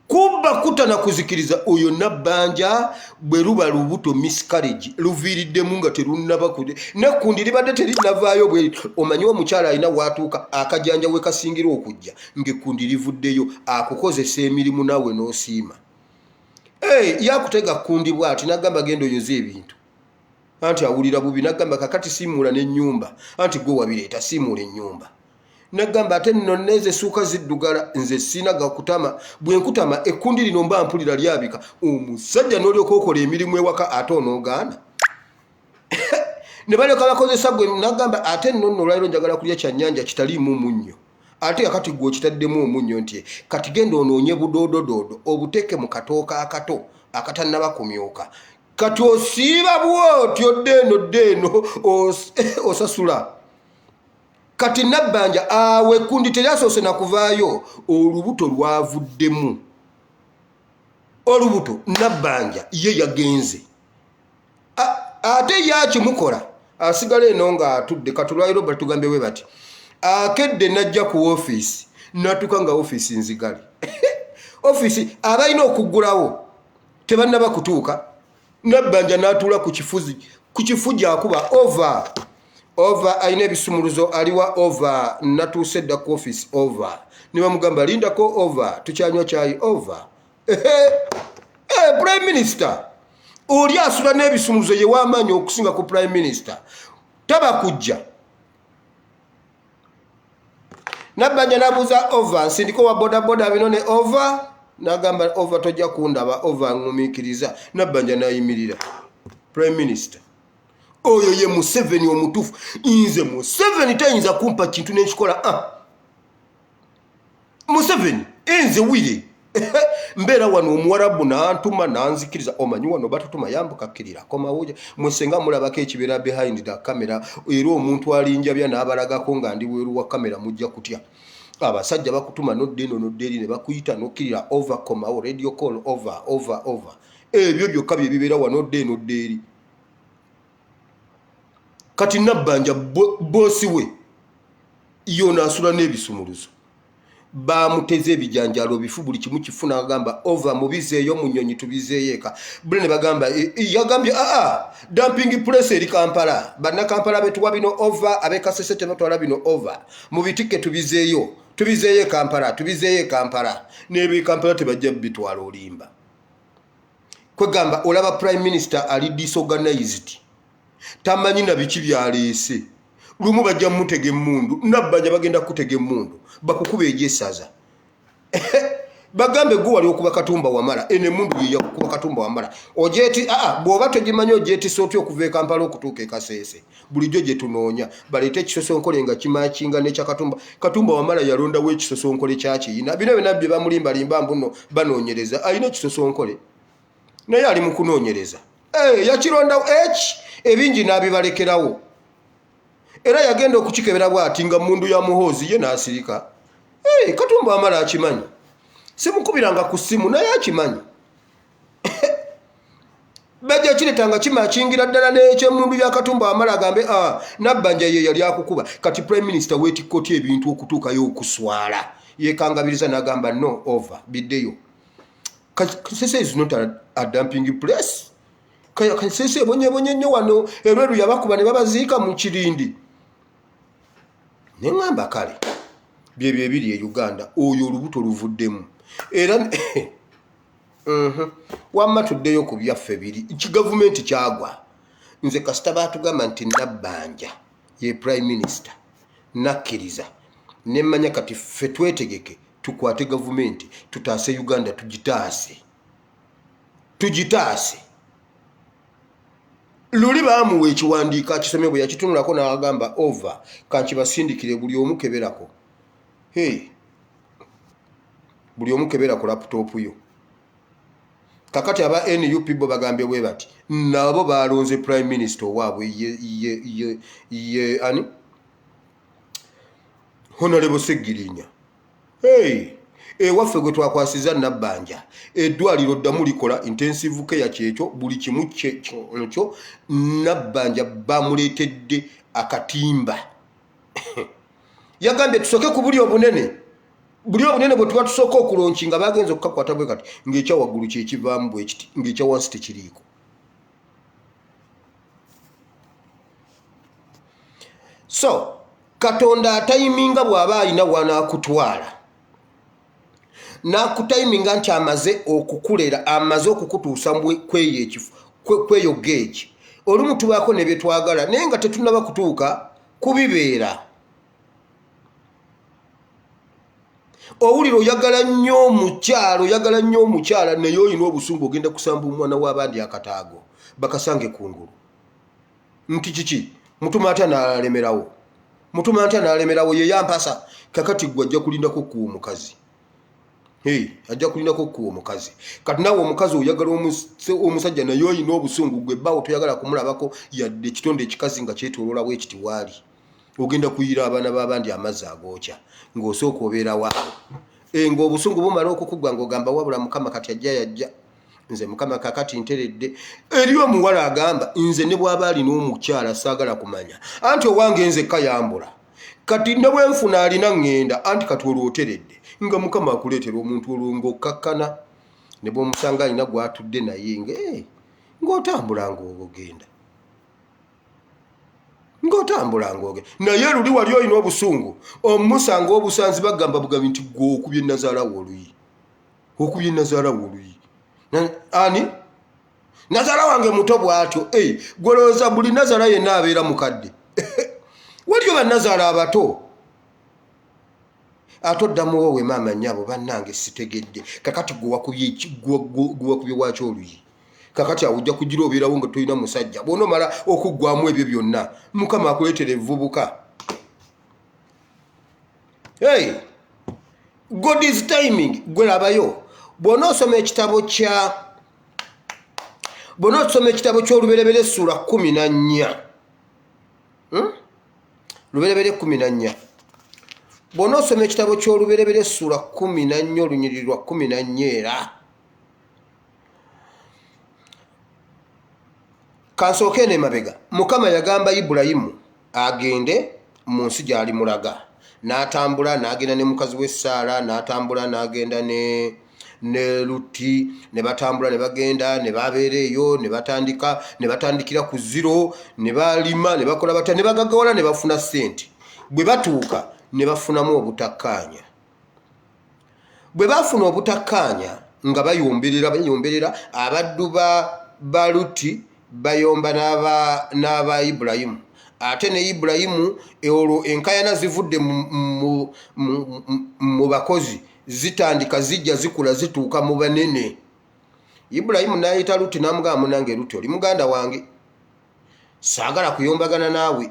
kubba, kutta na kuzikiriza. Oyo Nabbanja bwe luba lubuto, miscarriage, luviiriddemu nga terunnaba, nekkundi libadde terinavaayo. Bwe omanyi omukyala alina waatuuka akajanja we kasingira okujja ng'ekkundi livuddeyo, akukozesa emirimu naawe n'osiima. Yakutega kkundi bw'ati n'agamba, genda oyoze ebintu, anti awulira bubi. Nagamba, kakati siimuula n'ennyumba, anti gwe wabireeta, siimuula ennyumba. Nagamba, ate nno nezo essuuka ziddugala, nze siina gakutama, bwe nkutama ekkundi lino mba mpulira lyabika. Omusajja n'olyoka okola emirimu ewaka, ate onoogaana ne balyoka bakozesa gwe. Nagamba, ate nno nno olwaliro njagala kulya kyannyanja kitaliimu munnyo, ate kakati gwe okitaddemu omunnyo. Nti kati genda onoonye budoododoodo obuteeke mu katooka akato akatannaba kumyuka, kati osiiba bwotyo, dde eno dde eno osasula. Kati Nabbanja awo ekkundi teryasoose nakuvaayo, olubuto lwavuddemu olubuto. Nabbanja ye yagenze, ate ye akimukola asigala eno ng'atudde. Katulwaliro batugambye bwe bati, akedde najja ku ofiisi, natuuka nga ofiisi nzigale, ofiisi abalina okuggulawo tebannaba kutuuka. Nabbanja n'atuula ku kifuzi, ku kifugi akuba over over, alina ebisumuluzo aliwa over, natuuse dda ku ofiisi over. Ne bamugamba, lindako over, tukyanywa kyayi over. Prime minister oli asula n'ebisumuluzo, ye w'amaanyi okusinga ku prime minister, taba kujja. Nabbanja nabuuza over, nsindiko wa bodaboda bino ne over. Nagamba over, tojja kundaba over, ŋŋumiikiriza. Nabbanja nayimirira, prime minister oyo ye Museveni omutuufu. Nze Museveni tayinza kumpa kintu nenkikola. Ah, Museveni, nze wire mbeera wano, omuwarabu nantuma nanzikiriza. Omanyi wano batutuma, yambuka kkirira, komawo. Mwesenga mulabako ekibeera behind the camera, era omuntu alinjabya n'abalagako nga ndi bweru wa kamera, mujja kutya. Abasajja bakutuma nodda eno nodda eri ne bakuyita nokkirira over komawo radio call over over over. Ebyo byokka bye bibeera wano odda eno odda eri. Kati Nabbanja boosi we yono asula n'ebisumuluzo bamuteze ebijanjalo bifu buli kimu kifu nagamba ova mubizeeyo mu nyonyi tubizeeyo eka bule ne bagamba e, e, yagambye aa dumping place eri Kampala banna Kampala betuwa bino ova abekasese tebatwala bino ova mubitikke tubizeeyo tubizeeyo e Kampala tubizeeyo e Kampala n'ebe Kampala tebajja bitwala olimba kwegamba olaba prime minister ali disorganized tamanyi na biki byaleese lumu bajja mutega emmundu nabbanja bagenda kutega emmundu bakukuba egyesaza bagambe gwe wali okuba Katumba Wamala eno emundu yeyakukuba Katumba Wamala ojeti aa bw'oba togimanyi ogyetisa otya okuva e Kampala okutuuka e Kaseese bulijjo gye tunoonya baleete ekisosonkole nga kimakinga nekya Katumba. Katumba Wamala yalondawo ekisosonkole kyakiyina bino byonna bye bamulimbalimba mbuno banoonyereza alina ekisosonkole naye ali mu kunoonyereza eh, yakirondawo eki ebingi n'abibalekerawo era yagenda okukikebera bwati nga mundu ya Muhoozi ye n'asirika. Hey, Katumba Wamala akimanyi simukubiranga ku ssimu naye akimanyi bajja kireta nga kimakingira ddala n'ekyemundu ya Katumba Wamala agambe ah, Nabbanja ye yali akukuba. Kati prime minister weetikka otya ebintu okutuukayo okuswala yekangabiriza n'agamba no over biddeyo. Kasese is not a dumping place. Kasese ebonyebonye nnyo wano erweru yabakuba ne babaziika mu kirindi. Ne ŋŋamba kale byebyo ebiri e Uganda oyo olubuto luvuddemu era mhm. Wamma tuddeyo ku byaffe biri kigavumenti kyagwa. Nze kasita baatugamba nti Nabbanja ye prime minister nakkiriza nemmanya kati ffe twetegeke tukwate gavumenti tutaase Uganda tugitaase tugitaase. Luli baamuwa ekiwandiiko akisomye bwe yakitunulako n'agamba over kankibasindikire buli omu keberako. Hey, buli omu kebera ku laptop yo. Kakati aba NUP bo bagambye bwe bati nabo balonze prime minister owaabwe ye, ye, ye, ye ani Honorable Segirinya. Hey, ewaffe gwe twakwasiza Nabbanja eddwaliro ddamu likola intensive care kyekyo buli kimu kyekyo Nabbanja bamuleetedde akatimba yagambye tusooke ku buli obunene buli obunene bwe tuba tusooka okulonki nga bagenza okukakwata bwe kati ng'ekya waggulu kyekivaamu bwekiti ng'ekya wansi tekiriiko. So Katonda atayiminga bw'aba alina wanaakutwala n'akutayiminga nti amaze okukulera amaze okukutuusa kweyo ekifo kweyo geegi olumu tubaako ne bye twagala naye nga tetunaba kutuuka kubibeera. Owulira oyagala nnyo omukyala oyagala nnyo omukyala naye olina obusungu ogenda kusamba omwana w'abandi akataago bakasange kungulu nti kiki mutuma atya n'alemerawo mutuma atya n'alemerawo ye yampasa kakati gwe ajja kulindako kuwa omukazi. Hey, ajja kulindako kuwa omukazi kati naawe omukazi oyagala omusajja naye olina obusungu gwe bbaawo toyagala kumulabako yadde ekitonde ekikazi nga kyetololawo ekiti waali ogenda kuyira abaana b'abandi amazzi agookya ng'osooka obeera waawo e, ng'obusungu bumala okukugwa ng'ogamba wabula mukama kati ajja yajja nze mukama kakati nteredde. Eri omuwala agamba nze ne bw'aba alina omukyala saagala kumanya anti owange nze kayambula kati ne bwe nfuna alina ŋŋenda anti kati olwo oteredde nga mukama akuleetera omuntu olwo ng'okkakkana ne bw'omusanga alina gw'atudde naye nga eh, ng'otambula ng'ogenda ng'otambula ng'oge naye luli wali olina obusungu omusanga obusanzi bagamba bugabi nti gwe okubye nazaalawo oluyi okubye nazaala wo oluyi ani nazaala wange muto bwatyo eh, gwolowooza buli nazaala yenna abeera mukadde waliyo banazaala abato ate oddamuwo we maama nyabo bannange sitegedde kakati gwewakubye waki oluyi kakati awo ojja kugira obeerawo nga tolina musajja bwonomala okuggwamu ebyo byonna mukama akuleetera evvubuka. Hey, God is timing. Gwe labayo bw'onoosoma ekitabo kya bw'onoosoma ekitabo ky'olubereberye essuula 14, hmm? Lubereberye 14. Bw'onoosoma ekitabo ky'Olubereberye essuula 14 olunyiriri lwa 14, era kansooke eno emabega, Mukama yagamba Ibulayimu agende mu nsi gy'ali mulaga, n'atambula n'agenda ne mukazi we Saala, n'atambula n'agenda ne Lutti, ne batambula ne bagenda ne babeera eyo, ne batandika ne batandikira ku ziro, ne balima ne bakola batya, ne bagaggawala ne bafuna ssente. Bwe batuuka ne bafunamu obutakkaanya. Bwe baafuna obutakkaanya nga bayomberera bayomberera, abaddu ba Lutti bayomba n'aba Ibulayimu, ate ne Ibulayimu olwo enkayana zivudde mu bakozi zitandika zijja zikula zituuka mu banene. Ibulayimu n'ayita Lutti n'amugamba, munange Lutti, oli muganda wange, saagala kuyombagana naawe.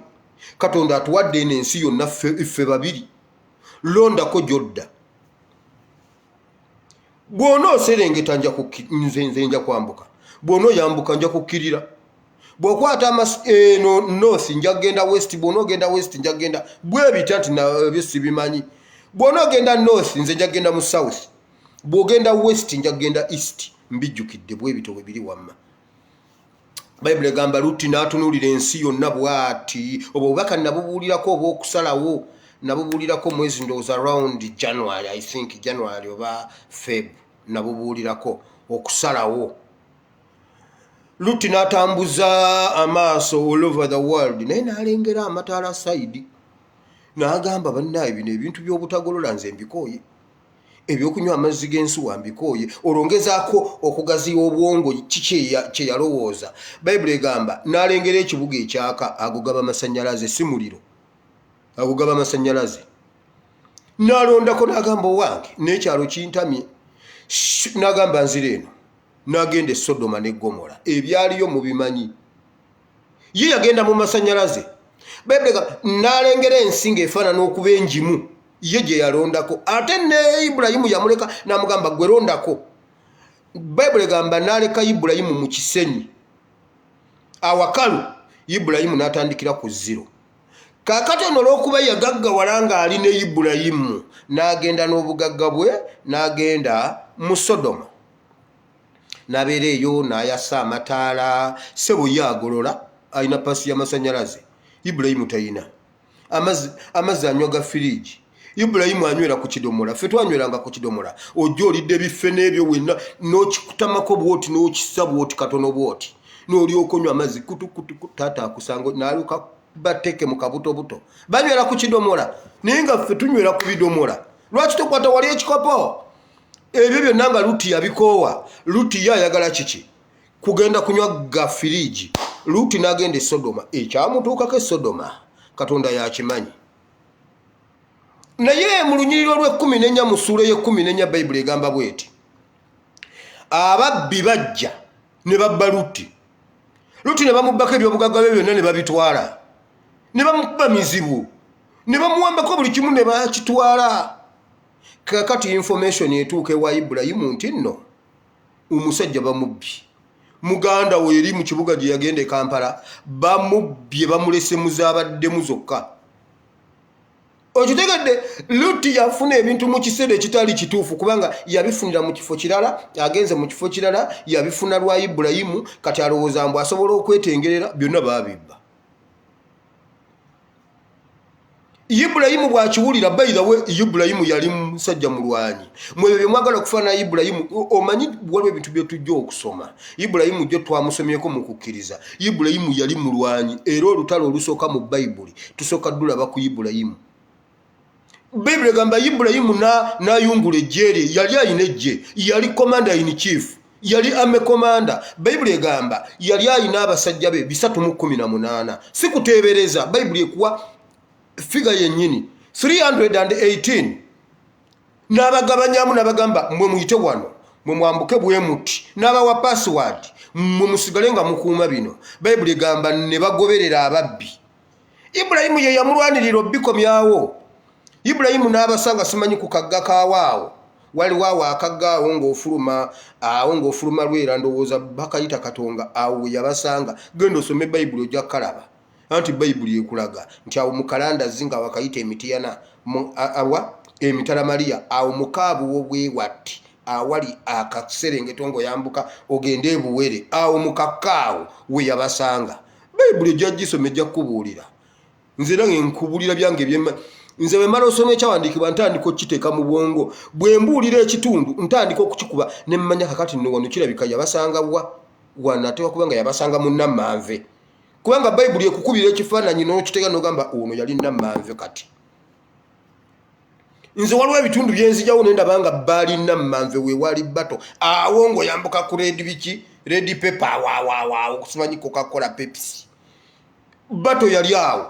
Katonda atuwadde eno ensi yonna ffe babiri, londako gy'odda. Bw'ona oserengeta nze nja kwambuka, bw'ona oyambuka nja kukkirira, bw'okwata eno north nja kugenda west, bw'ona ogenda west nja kugenda bwe bitya nti ebyo sibimanyi. Bw'ona ogenda north nze nja kugenda mu south, bw'ogenda west nja kugenda east, mbijjukidde bwe bityo bwe biri. Wamma Bayibuli egamba Lutti n'atunuulira ensi yonna bw'ati. Obwo obubaka nabubuulirako, obw'okusalawo nabubuulirako mwezi ndowooza round January, I think January oba Feb, nabubuulirako okusalawo. Lutti n'atambuza amaaso all over the world, naye n'alengera amataala side, n'agamba, bannaaye, bino ebintu by'obutagolola nze mbikooye, ebyokunywa amazzi g'ensuwa mbikooye. Olwo ngezaako okugaziya obwongo. Kiki kye yalowooza? Bayibuli egamba n'alengera ekibuga ekyaka. Ago gaba masannyalaze, si muliro, ago gaba masannyalaze. N'alondako n'agamba, owange n'ekyalo kintamye. N'agamba nzira eno, n'agenda e Sodoma ne Gomola, ebyaliyo mubimanyi. Ye yagenda mu masannyalaze. Bayibuli egamba n'alengera ensi ng'efaanana okuba enjimu, ye gye yalondako. Ate ne Ibulayimu yamuleka n'amugamba, gwe londako. Bayibuli egamba n'aleka Ibulayimu mu kisenyi awakalu, Ibulayimu n'atandikira ku zero. Kaakati ono olw'okuba yagaggawala ng'ali ne Ibulayimu, n'agenda n'obugagga bwe, n'agenda mu Sodoma, n'abeera eyo n'ayasa amataala. Sebo ye agolola, alina paasi y'amasannyalaze, Ibulayimu tayina amazzi, anywa ga firiigi. Ibulayimu anywera ku kidomola, ffe twanyweranga ku kidomola. Ojja olidde ebiffe n'ebyo wenna n'okikutamako bwoti, n'okisa bwoti katono bwoti, n'olyoka onywa amazzi kutukutuku. Taata akusanga n'aluka bateeke mu kabutobuto. Banywera ku kidomola, naye nga ffe tunywera ku bidomola. Lwaki tokwata wali ekikopo? Ebyo byonna nga Luti yabikoowa. Luti ye ayagala kiki? Kugenda kunywa ga firiigi. Luti n'agenda e Sodoma. Ekyamutuukako e Sodoma Katonda yakimanyi. Naye mu lunyiriri olw'e14, mu ssuula ey'e14, Bayibuli egamba bweti: ababbi bajja ne babba Lutti. Lutti ne bamubbako ebyobugagga bye byonna ne babitwala, ne bamukuba mizibu, ne bamuwambako buli kimu ne bakitwala. Kakati information etuuka ewa Ibulayimu nti nno omusajja bamubbye, muganda we eri mu kibuga gye yagenda e Kampala, bamubbye, bamulese mu zaabaddemu zokka. Okitegedde? Lutti yafuna ebintu mu kiseera ekitali kituufu, kubanga yabifunira mu kifo kirala, agenze mu kifo kirala, yabifuna lwa Ibulayimu. Kati alowooza mbu asobola okwetengerera, byonna baabibba. Ibulayimu bw'akiwulira, by the way, Ibulayimu yali musajja mulwanyi. Mwebyo bye mwagala okufaanana Ibulayimu, omanyi waliwo ebintu bye tujja okusoma. Ibulayimu jjo twamusomyeko mu kukkiriza. Ibulayimu yali mulwanyi, era olutalo olusooka mu Bayibuli tusooka ddulaba ku Ibulayimu. Bayibuli egamba Ibulayimu n'ayungula eggye lye. Yali ayina eggye, yali commander in chief, yali army commander. Bayibuli egamba yali ayina abasajja be 318. Si kuteebereza, Bayibuli ekuwa figure yennyini, 318. N'abagabanyamu n'abagamba, mwe muyite wano, mwe mwambuke bwe muti, n'abawa password, mwe musigale nga mukuuma bino. Bayibuli egamba ne bagoberera ababbi. Ibulayimu ye yamulwanirira obikomyawo. Ibulayimu n'abasanga simanyi ku kagga kaawaawo, waliwo awo akagga awo ng'ofuluma awo, ng'ofuluma Lwera, ndowooza bakayita Katonga, awo we yabasanga. Genda osome Bayibuli ojja kukalaba, anti Bayibuli ekulaga nti awo mu kalandazi nga wakayita Emitiyana. Awa emitala Mariya awo mukaabuwo bwewatti awali akaserengeto ng'oyambuka ogende ebuwere awo mukakkaawo we yabasanga. Bayibuli ojja gisoma, ejja kukubuulira. Nze era nkubuulira byange byemma. Nze bwe mmala osoma ekyawandiikibwa ntandika okukiteeka mu bwongo. Bwe mbuulira ekitundu ntandika okukikuba ne mmanya kakati nno wano kirabika yabasanga wa wano, ateekwa kuba nga yabasanga mu Nammanve, kubanga Bayibuli ekukubira ekifaananyi n'okiteeka n'ogamba ono yali Nammanve. Kati nze waliwo ebitundu byenzijawo ne ndaba nga baali Nammanve, weewali bato awo ng'oyambuka ku Red biki, Red Pepper, awoawaawo simanyi Coca-Cola, Pepsi, bato yali awo.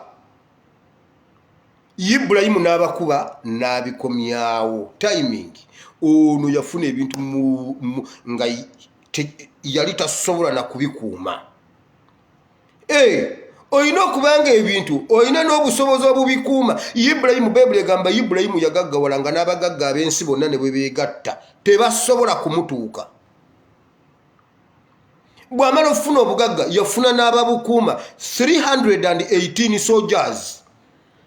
Ibulayimu n'abakuba n'abikomyawo. Timing, ono yafuna ebintu nga yali tasobola na kubikuuma. Eh, olina okubanga ebintu olina n'obusobozi obubikuuma. Ibulayimu, Bayibuli egamba Ibulayimu yagaggawala nga n'abagagga ab'ensi bonna ne bwe beegatta tebasobola kumutuuka. Bw'amala okufuna obugagga yafuna n'ababukuuma, 318 soldiers.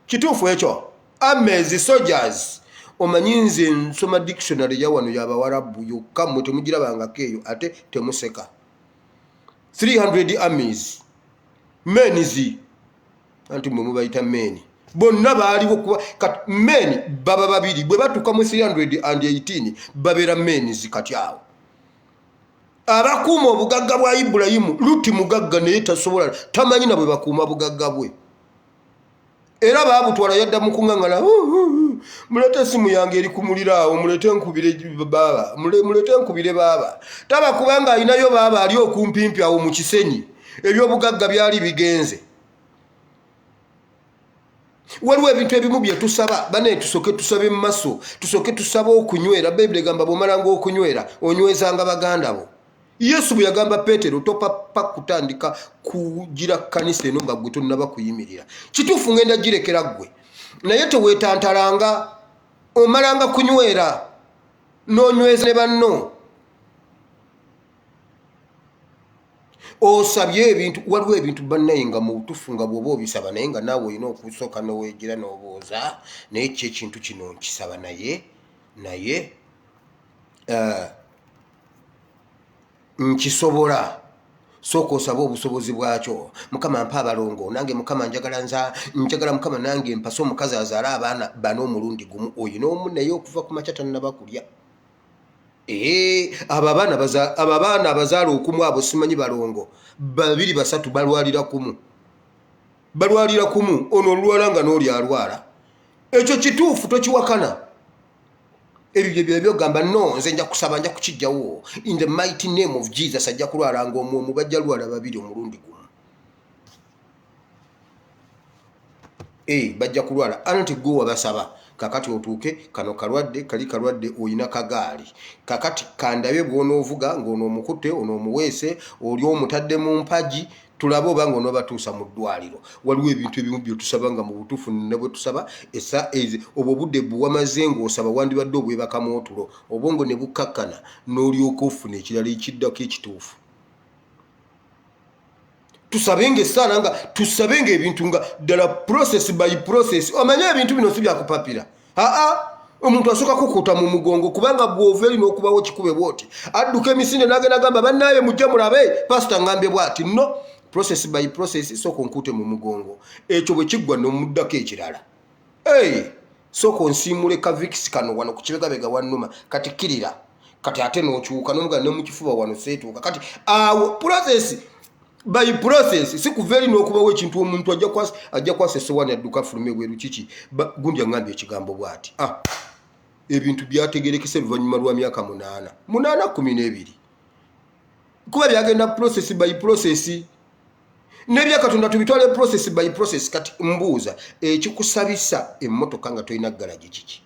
Kituufu ekyo, armies, soldiers. Omanyi nze nsoma dictionary ya wano y'Abawarabu yokka, mmwe temugirabangako eyo ate temuseka. 300 armies, mens, anti mwe mubayita men, bonna baaliwo kuba kati men baba babiri, bwe batuuka mu 318 babeera mens. Kati awo abakuuma obugagga bwa Ibulayimu, Luti mugagga naye tasobola, tamanyi na bwe bakuuma bugagga bwe, era baabutwala. Yadda mu kuŋŋaŋŋala, "Muleete esimu yange eri ku muliro awo, muleete nkubire baaba, muleete nkubire baaba." Taba kubanga alinayo baaba ali okumpimpi awo mu Kisenyi, ebyobugagga byali bigenze. Waliwo ebintu ebimu bye tusaba banaye, tusooke tusabe mu maso, tusooke tusabe okunywera. Bayibuli egamba bw'omalanga okunywera onywezanga baganda bo. Yesu bwe yagamba Peetero, topapa kutandika kugira kkanisa eno nga gwe tonnaba kuyimirira. Kituufu ngenda girekera ggwe, naye teweetantalanga, omalanga kunywera n'onyweza ne banno. Osabye ebintu, waliwo ebintu bannaye nga mu butuufu nga bw'oba obisaba naye nga naawe olina okusooka n'oweegira n'obuuza, naye ki ekintu kino nkisaba naye nkisobola? Sooka osabe obusobozi bwakyo. Mukama mpa abalongo nange, Mukama njagala nza njagala Mukama nange mpase omukazi azaale abaana bana omulundi gumu. Oyina omu naye okuva ku makya tannaba kulya. Ee, abo abaana abazaala okumu abo simanyi balongo babiri basatu balwalira kumu, balwalira kumu, ono olwala nga n'oli alwala. Ekyo kituufu, tokiwakana. Ebyo bye byogamba no nze nja kusaba, nja kukijjawo in the mighty name of Jesus. Ajja kulwala nga omwomu, bajja lwala babiri omulundi gumu. Eh, bajja kulwala anti gwe wabasaba. Kakati otuuke kano kalwadde kali kalwadde, oyina kagaali, kakati kandabe bw'onoovuga ng'ono omukutte, ono omuweese, oli omutadde mu mpagi, tulabe oba nga onoobatuusa mu ddwaliro. Waliwo ebintu ebimu byetusaba nga mu butuufu ne bwe tusaba esa obwo obudde bwewamaze ng'osaba wandibadde obwebakamu otulo, obwongo ne bukkakkana n'olyoka ofuna ekirala ekiddako ekituufu. Tusabenga essaala nga tusabenga ebintu nga ddala process by process. Omanye ebintu bino si byakupapira. Aa, omuntu asooka kukuuta mu mugongo, kubanga bw'ova eri n'okubawo kikube bwoti adduka emisinde n'agenda gamba bannaaye mujje mulabe pasita ngambye bw'ati. No process by process, sooka onkuute mu mugongo, ekyo bwe kiggwa n'omuddako ekirala. Hey, sooka onsiimule ka Vicks kano wano ku kibegabega wannuma, kati kkirira, kati ate n'okyuka n'omuga ne mu kifuba wano seetuuka. Kati awo process by process, si kuva eri n'okubawo ekintu. Omuntu ajja kwasa essowaani adduka afulume ebweru, kiki gundi aŋŋambye ekigambo bw'ati. Ah, ebintu byategerekesa oluvannyuma lwa myaka 8, 8, 12, kuba byagenda process by process. N'ebyakatonda tubitwale process by process. Kati mbuuza, ekikusabisa emmotoka nga tolina galagi kiki?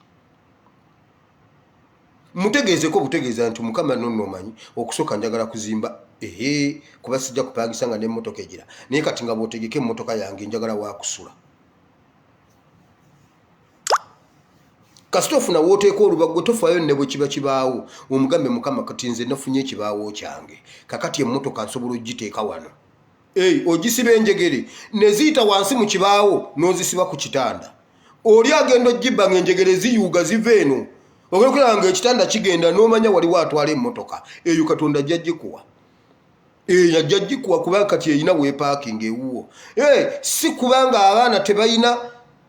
Mutegeezeko butegeeza nti Mukama nonno omanyi okusooka njagala kuzimba, ehe, kuba sijja kupangisa nga n'emmotoka egira, naye kati nga bw'otegeka emmotoka yange njagala wakusula. Kasita ofuna wooteeka olubagwe, tofaayo ne bwe kiba kibaawo. Omugambe, Mukama kati nze nafunye ekibaawo kyange, kakati emmotoka nsobola ogiteeka wano. Ei, ogisiba enjegere ne ziyita wansi mu kibaawo n'ozisiba ku kitanda. Oli agenda ojjibba ng'enjegere ziyuuga ziva eno, ogenda okulaba nga ekitanda kigenda n'omanya waliwo atwala emmotoka eyo. Katonda ajja gikuwa eyo, ajja gikuwa kubanga kati erina weepaakinga ewuwo. Si kubanga abaana tebalina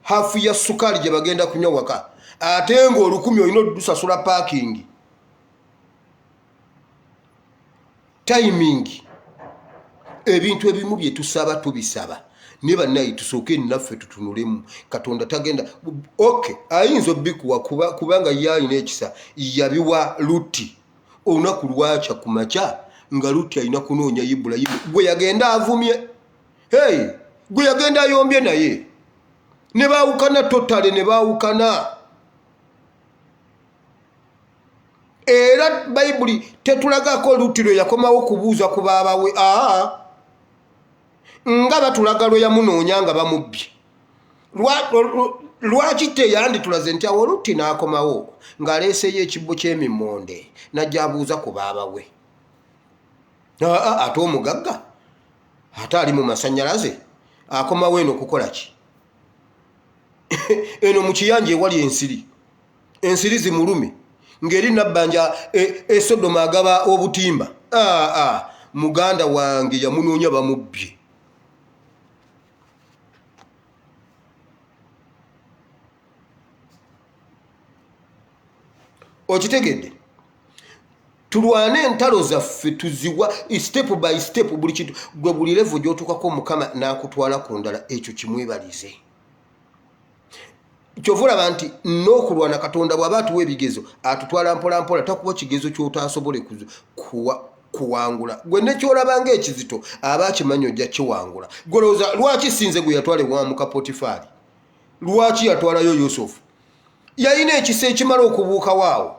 hafu ya sukaali gye bagenda kunywa waka, ate ng'olukumi olina olusasula paakingi. Timing, ebintu ebimu bye tusaba tubisaba naye bannaye tusooke naffe tutunulemu. Katonda tagenda, ok, ayinza obikuwa kubanga ye alina ekisa. Yabiwa Lutti, olunaku lwakya ku makya nga Lutti alina kunoonya Ibulayimu gwe yagenda avumye, hey, gwe yagenda ayombye naye ne baawukana totale, ne baawukana. Era Bayibuli tetulagako Lutti lwe yakomawo kubuuza ku baaba we. Aa, nga batulaga lwe yamunoonya nga bamubbye. Lwaki teyanditulaze nti awo Lutti n'akomawo ng'aleeseeyo ekibbo ky'emimmonde n'ajja abuuza ku baaba we? Aa, ate omugagga ate ali mu masannyalaze akomawo eno kukola ki eno mu kiyanja ewali ensiri? Ensiri zimulume ng'eri Nabbanja e Sodoma agaba obutimba. Aa, muganda wange yamunoonya bamubbye. Okitegedde? Tulwane entalo zaffe, tuziwa step by step buli kintu. Gwe buli level gy'otuukako, Mukama n'akutwala ku ndala, ekyo kimwebalize. Kyova olaba nti n'okulwana, Katonda bw'aba atuwa ebigezo atutwala mpola mpola, takuwa kigezo ky'otaasobole kuwangula. Gwe nekyolaba ng'ekizito aba akimanyi ojja kiwangula. Golowooza lwaki sinze gwe yatwala ewa muka Potifaali? Lwaki yatwalayo Yusufu? Yalina ekisa ekimala okubuukawo awo.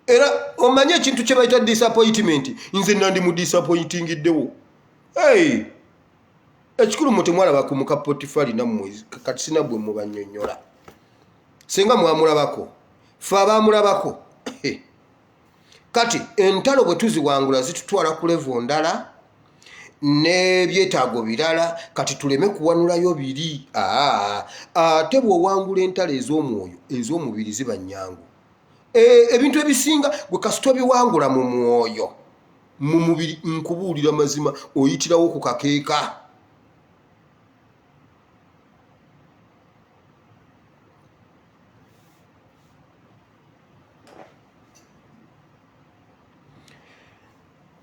Era omanye ekintu kye bayita disappointment, nze nandi mu disappointingiddewo. Hey! Ekikulu mwe temwalaba ku muka Potifali nammwe, kati sina bwe mubanyonyola singa mwamulabako, fe abaamulabako. Kati entalo bwe tuziwangula zitutwala ku level ndala n'ebyetaago birala. Kati tuleme kuwanulayo biri. Aa, ate bw'owangula entalo ez'omwoyo, ez'omubiri ziba nnyangu. Ebintu ebisinga gwe kasita obiwangula mu mwoyo, mu mubiri nkubuulira mazima oyitirawo ku kakeeka.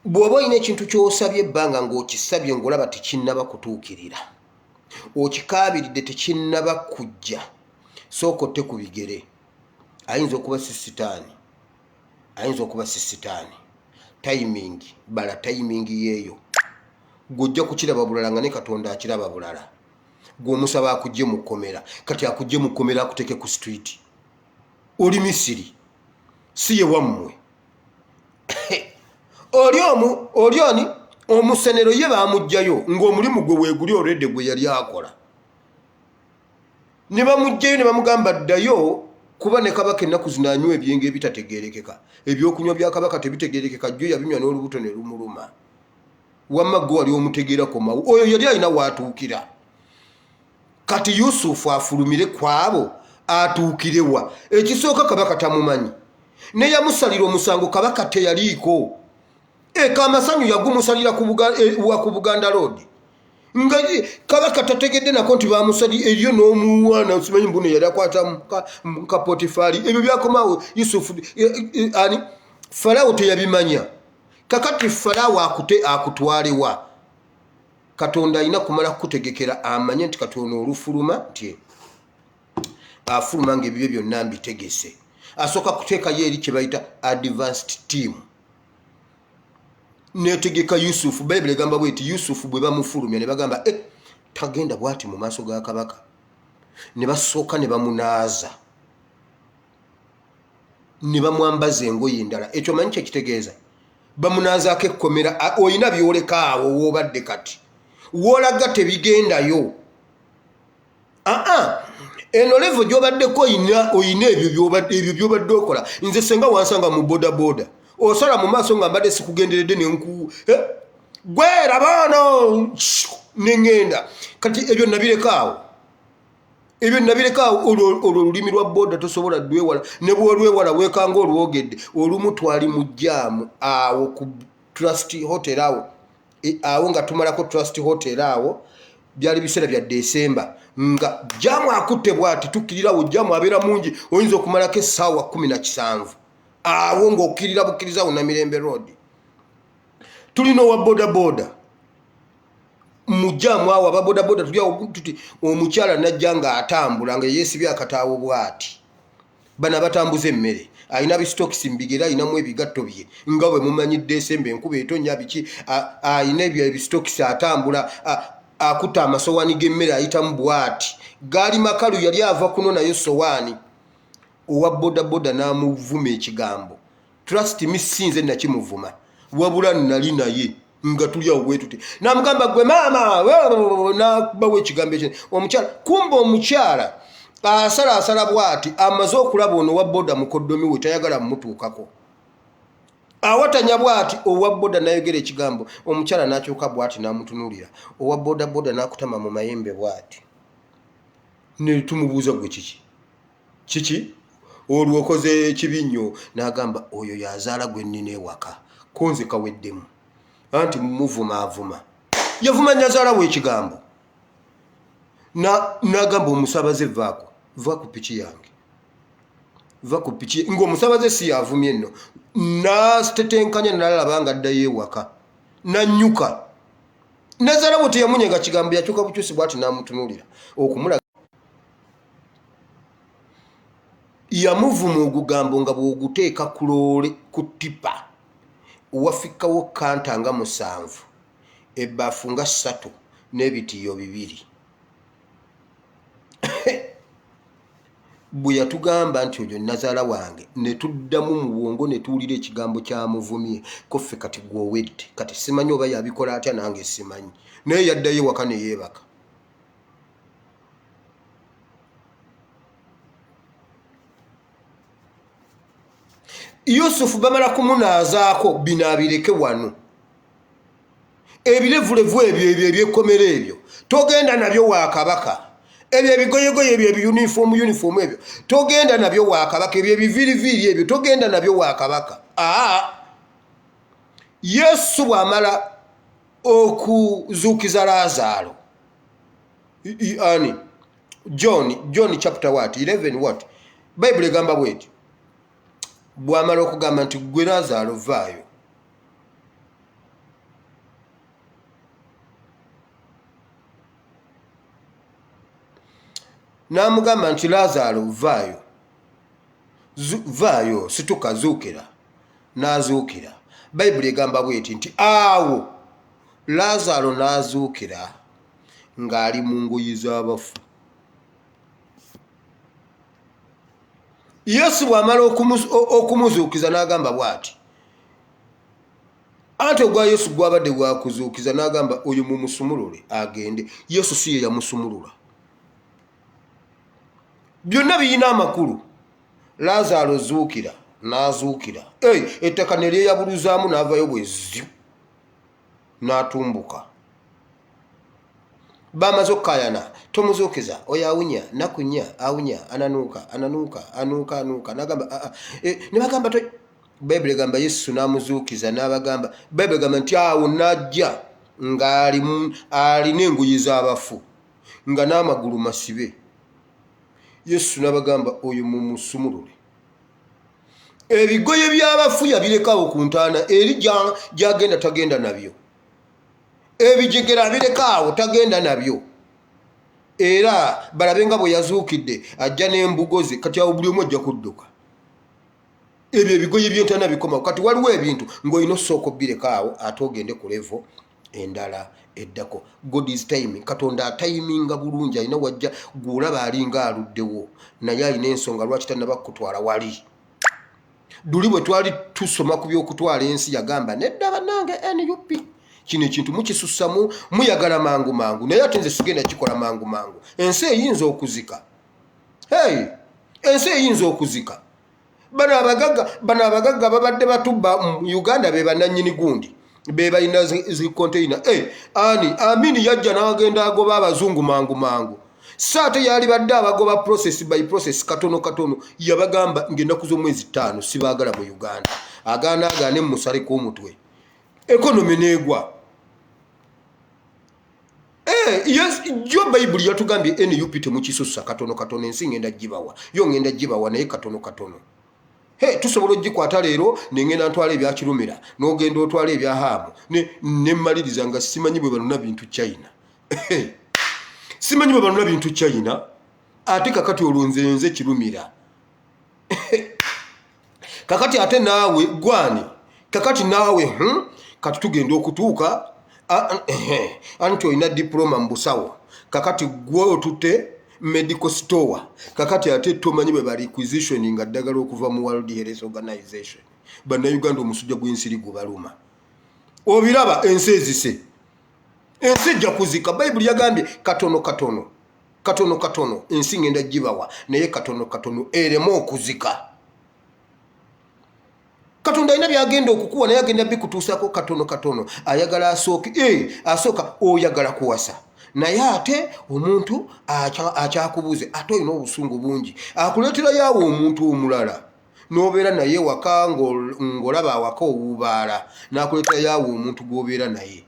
Bw'oba olina ekintu ky'osabye ebbanga ng'okisabye ng'olaba tekinnaba kutuukirira, okikaabiridde tekinnaba kujja, sooka otte ku bigere. Ayinza okuba si sitaani, ayinza okuba si sitaani. Timing, bala timing yeeyo, gw'ojja kukiraba bulala nga ne Katonda akiraba bulala. Gw'omusaba akugye mu kkomera, kati akugye mu kkomera akuteeke ku street. Oli Misiri, si ye wammwe. Oli omu, oli oni omusenero ye bamuggyayo ng'omulimu gwe weeguli olwedde gwe yali akola, ne bamuggyayo ne bamugamba ddayo, kuba ne kabaka ennaku zino anywa ebyenge ebitategeerekeka, ebyokunywa bya kabaka tebitegeerekeka, jjo yabinywa n'olubuto ne lumuluma. Wamma gwe wali omutegeera, komawo. Oyo yali alina waatuukira. Kati Yusufu afulumire ku abo atuukirewa? Ekisooka, kabaka tamumanyi, ne yamusalira omusango kabaka teyaliiko. Eka amasanyu yagumusalira ku Buganda Road nga kabaka tategedde nako nti bamusali eriyo n'omuwana simanyi mbuno yali akwata muka Potifaali. Ebyo byakomawo Yusufu ani Falawo teyabimanya. Kakati Falawo akute akutwalewa? Katonda alina kumala kukutegekera, amanye nti kati ono olufuluma nti afuluma nga ebibyo byonna mbitegese. Asooka kuteekayo eri kye bayita advanced team netegeka Yusufu. Bayibuli egamba bweti, Yusufu bwe bamufulumya ne bagamba, e, tagenda bwati mu maaso ga kabaka. Ne basooka ne bamunaaza ne bamwambaza engoye endala. Ekyo manyi kyekitegeeza? Bamunaazaako ekkomera. Olina byoleka awo woobadde, kati woolaga tebigendayo. Aa, eno level gyobaddeko oyina ebyo byobadde okola. Nze senga wansanga mu boda boda osala mu maaso nga mbadde sikugenderedde nenku gwera baano neŋŋenda. Kati ebyo nabireka awo. Ebyo nabireka olwo olulimi lwa boda tosobola dwewala, ne bwolwewala wekanga olwogedde. Olumu twali mu jaamu awo ku Trust Hotel awo, awo nga tumalako Trust Hotel awo, byali biseera bya Desemba, nga jaamu akutte bwati, tukkirirawo jaamu abeera mungi, oyinza okumalako essaawa 17 awo ng'okkirira bukkiriza awo Namirembe Road. Tulina owa boda boda mujjamu awo, ababodaboda tuli awo tuti, omukyala najja ng'atambula nga yeesibye akataawo bwati. Bano abatambuza emmere, alina bisitokisi mubigere, alinamu ebigatto bye nga bwe mumanyi Desemba enkuba etonya biki, alina ebyo ebisitokisi, atambula akutte amasowaani g'emmere, ayitamu bwati, gaali makalu, yali ava kuno nayo sowaani. Owa bodaboda n'amuvuma ekigambo. Trust me, si nze nakimuvuma, wabula nali naye nga tuli awo bwetute, namugamba, "Gwe maama," nakubawo ekigambo ekyo omukyala. Kumba omukyala asala asala bwati, amaze okulaba ono owa boda mukoddomi we, tayagala mumutuukako, awatanya bwati. Owa boda nayogera ekigambo, omukyala nakyuka bwati namutunulira, owa boda boda nakutama mu mayembe bwati. Netumubuuza, "Gwe kiki kiki olwo okoze kibi nnyo?" N'agamba, "Oyo yazaala gwe nnina ewaka, konze kaweddemu." Anti muvumaavuma, yavuma nyazaala we ekigambo. N'agamba omusabaze, "Vaako, va ku piki yange, va ku piki." Ng'omusabaze si yavumye nno, natetenkanya nalaba nga addayo ewaka nanyuka. Nazaala we teyamunyega kigambo, yakyuka bukyusi bwati n'amutunuulira okumulaga yamuvuma ogugambo nga bw'oguteeka ku loole ku tipa, wafikkawo kanta nga 7, ebbaafu nga 3 n'ebitiiyo 2. Bwe yatugamba nti oyo nazaala wange, ne tuddamu mu bwongo ne tuwulira ekigambo kyamuvumye ko ffe. Kati gwowedde, kati simanyi oba yabikola atya, nange simanyi, naye yaddayo ewaka ne yeebaka. Yusufu bamala kumunaazaako bino, abireke wano ebirevulevu ebyo, ebyo ebyekkomera ebyo togenda nabyo wa kabaka, ebyo ebigoyegoye ebyo, ebiyunifoomu yunifoomu ebyo togenda nabyo wa kabaka, ebyo ebiviiriviiri ebyo togenda nabyo wa kabaka. Aa, Yesu bw'amala okuzuukiza Laazaalo, ani, John chapter what, 11 what, Bayibuli egamba bweti, bw'amala okugamba nti, "Gwe Laazaalo, vaayo," n'amugamba nti, "Laazaalo, vaayo, vaayo, situka, zuukira," n'azuukira. Bayibuli egamba bweti nti awo Laazaalo n'azuukira ng'ali mu ngoye z'abafu. Yesu bw'amala okumuzuukiza n'agamba bw'ati, anti ogwa Yesu gwabadde gwakuzuukiza, n'agamba, "Oyo mumusumulule agende." Yesu si ye yamusumulula. Byonna birina amakulu. "Laazaalo, zuukira," n'azuukira. Ettaka ne lyeyabuluzaamu, n'avayo bwezzi n'atumbuka. Bamaze okukayana, "Tomuzuukiza, oyo awunya nakunya, awunya, ananuuka, ananuuka, anuuka, anuuka." Nagamba, "Ah, ah." Ne bagamba, Bayibuli egamba Yesu n'amuzuukiza n'abagamba, Bayibuli egamba nti awo n'ajja ng'alina engoye z'abafu, nga n'amagulu masibe. Yesu n'abagamba, "Oyo mumusumulule." Ebigoye by'abafu yabirekawo ku ntaana eri gyagenda, tagenda nabyo. Ebijegera abirekaawo, tagenda nabyo. Era balabe nga bwe yazuukidde, ajja n'embugo ze. Kati awo buli omu ajja kudduka, ebyo ebigoye by'entaana bikomawo. Kati waliwo ebintu ng'olina osooka obirekaawo ate ogende ku level endala eddako. God is timing. Katonda atayiminga bulungi, alina wajja gwolaba alinga aluddewo, naye alina ensonga lwaki tannaba kutwala wali. Duli bwe twali tusoma ku byokutwala ensi, yagamba, "Nedda bannange, NUP, kino ekintu mukisusamu, muyagala mangu mangu, naye ate nze sigenda kikola mangu mangu. Ensi eyinza okuzika." Hey, ensi eyinza okuzika. Bano abagagga babadde batubba mu Uganda, be bannannyini gundi, be balina zi container. Hey, ani Amini yajja n'agenda agoba abazungu mangu mangu. So ate yalibadde abagoba process by process, katono katono. Yabagamba ngaennaku z'omwezi 5 sibaagala mu Uganda, agaana agaane mumusaleko omutwe, economy neegwa. Eh, yes, jo Bayibuli yatugambye nup temukisusa, katono katono ensi ngenda gibawa, yo ngenda gibawa, naye katono katono. He, tusobola ogikwata leero nengenda ntwala ebyakirumira, n'ogenda otwala ebyahaamu, nemmaliriza nga simanyi bwe banona bintu China, simanyi bwe banona bintu China. Ate kakati olwo nze nze Kirumira, kakati ate naawe gwani? Kakati naawe, Kati tugenda okutuuka anti olina diploma mu busawo, kakati gwe otutte medical store, kakati ate tomanyi bwe ba requisition nga ddagala okuva mu World Health Organization. Bannayuganda omusujja gw'ensiri gubaluma, obiraba ensi ezise, ensi ejja kuzika. Bayibuli yagambye katono katono, katono katono ensi ngenda gibawa, naye katono katono ereme okuzika. Katonda alina byagenda okukuwa, naye agenda bikutuusako katono katono. Ayagala asooke, asooka oyagala kuwasa, naye ate omuntu akyakubuuze, ate olina obusungu bungi, akuleeterayo awo omuntu omulala n'obeera naye waka, ng'olaba awaka owuubaala, n'akuleeterayo awo omuntu gw'obeera naye.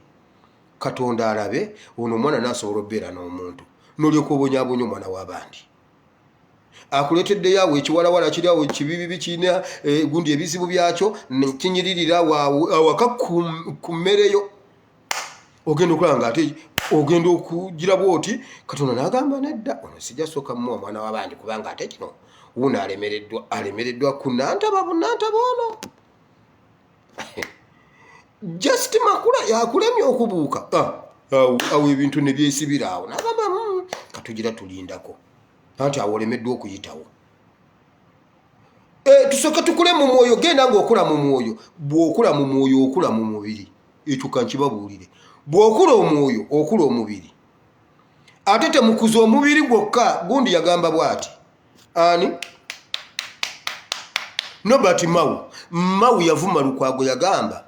Katonda alabe ono omwana n'asobola okubeera n'omuntu, n'olyoka obonyaabonya omwana w'abandi. Akuleeteddeyo awo ekiwalawala kiri awo kibibibi, kirina gundi ebizibu byakyo, kinyiririra awaka ku mmereyo. Ogenda okulaba nga ate ogenda okugira bwoti, Katonda n'agamba nedda, ono sijja sooka mumuwa mwana w'abandi, kubanga ate kino wuuno alemereddwa, alemereddwa ku nantaba bunantaba ono. Just makula yakulemye okubuuka. Ah, awo ebintu ne byesibira awo, nagamba katugira tulindako, anti awo olemeddwa okuyitawo. Tusooke tukule mu mwoyo. Genda ngaokula mu mwoyo. Bw'okula mu mwoyo okula mu mubiri, ekyo kankibabuulire. Bw'okula omwoyo okula omubiri, ate temukuza omubiri gwokka. Gundi yagamba bw'ati, ani, Nobert Mao. Mao yavuma Lukwago, yagamba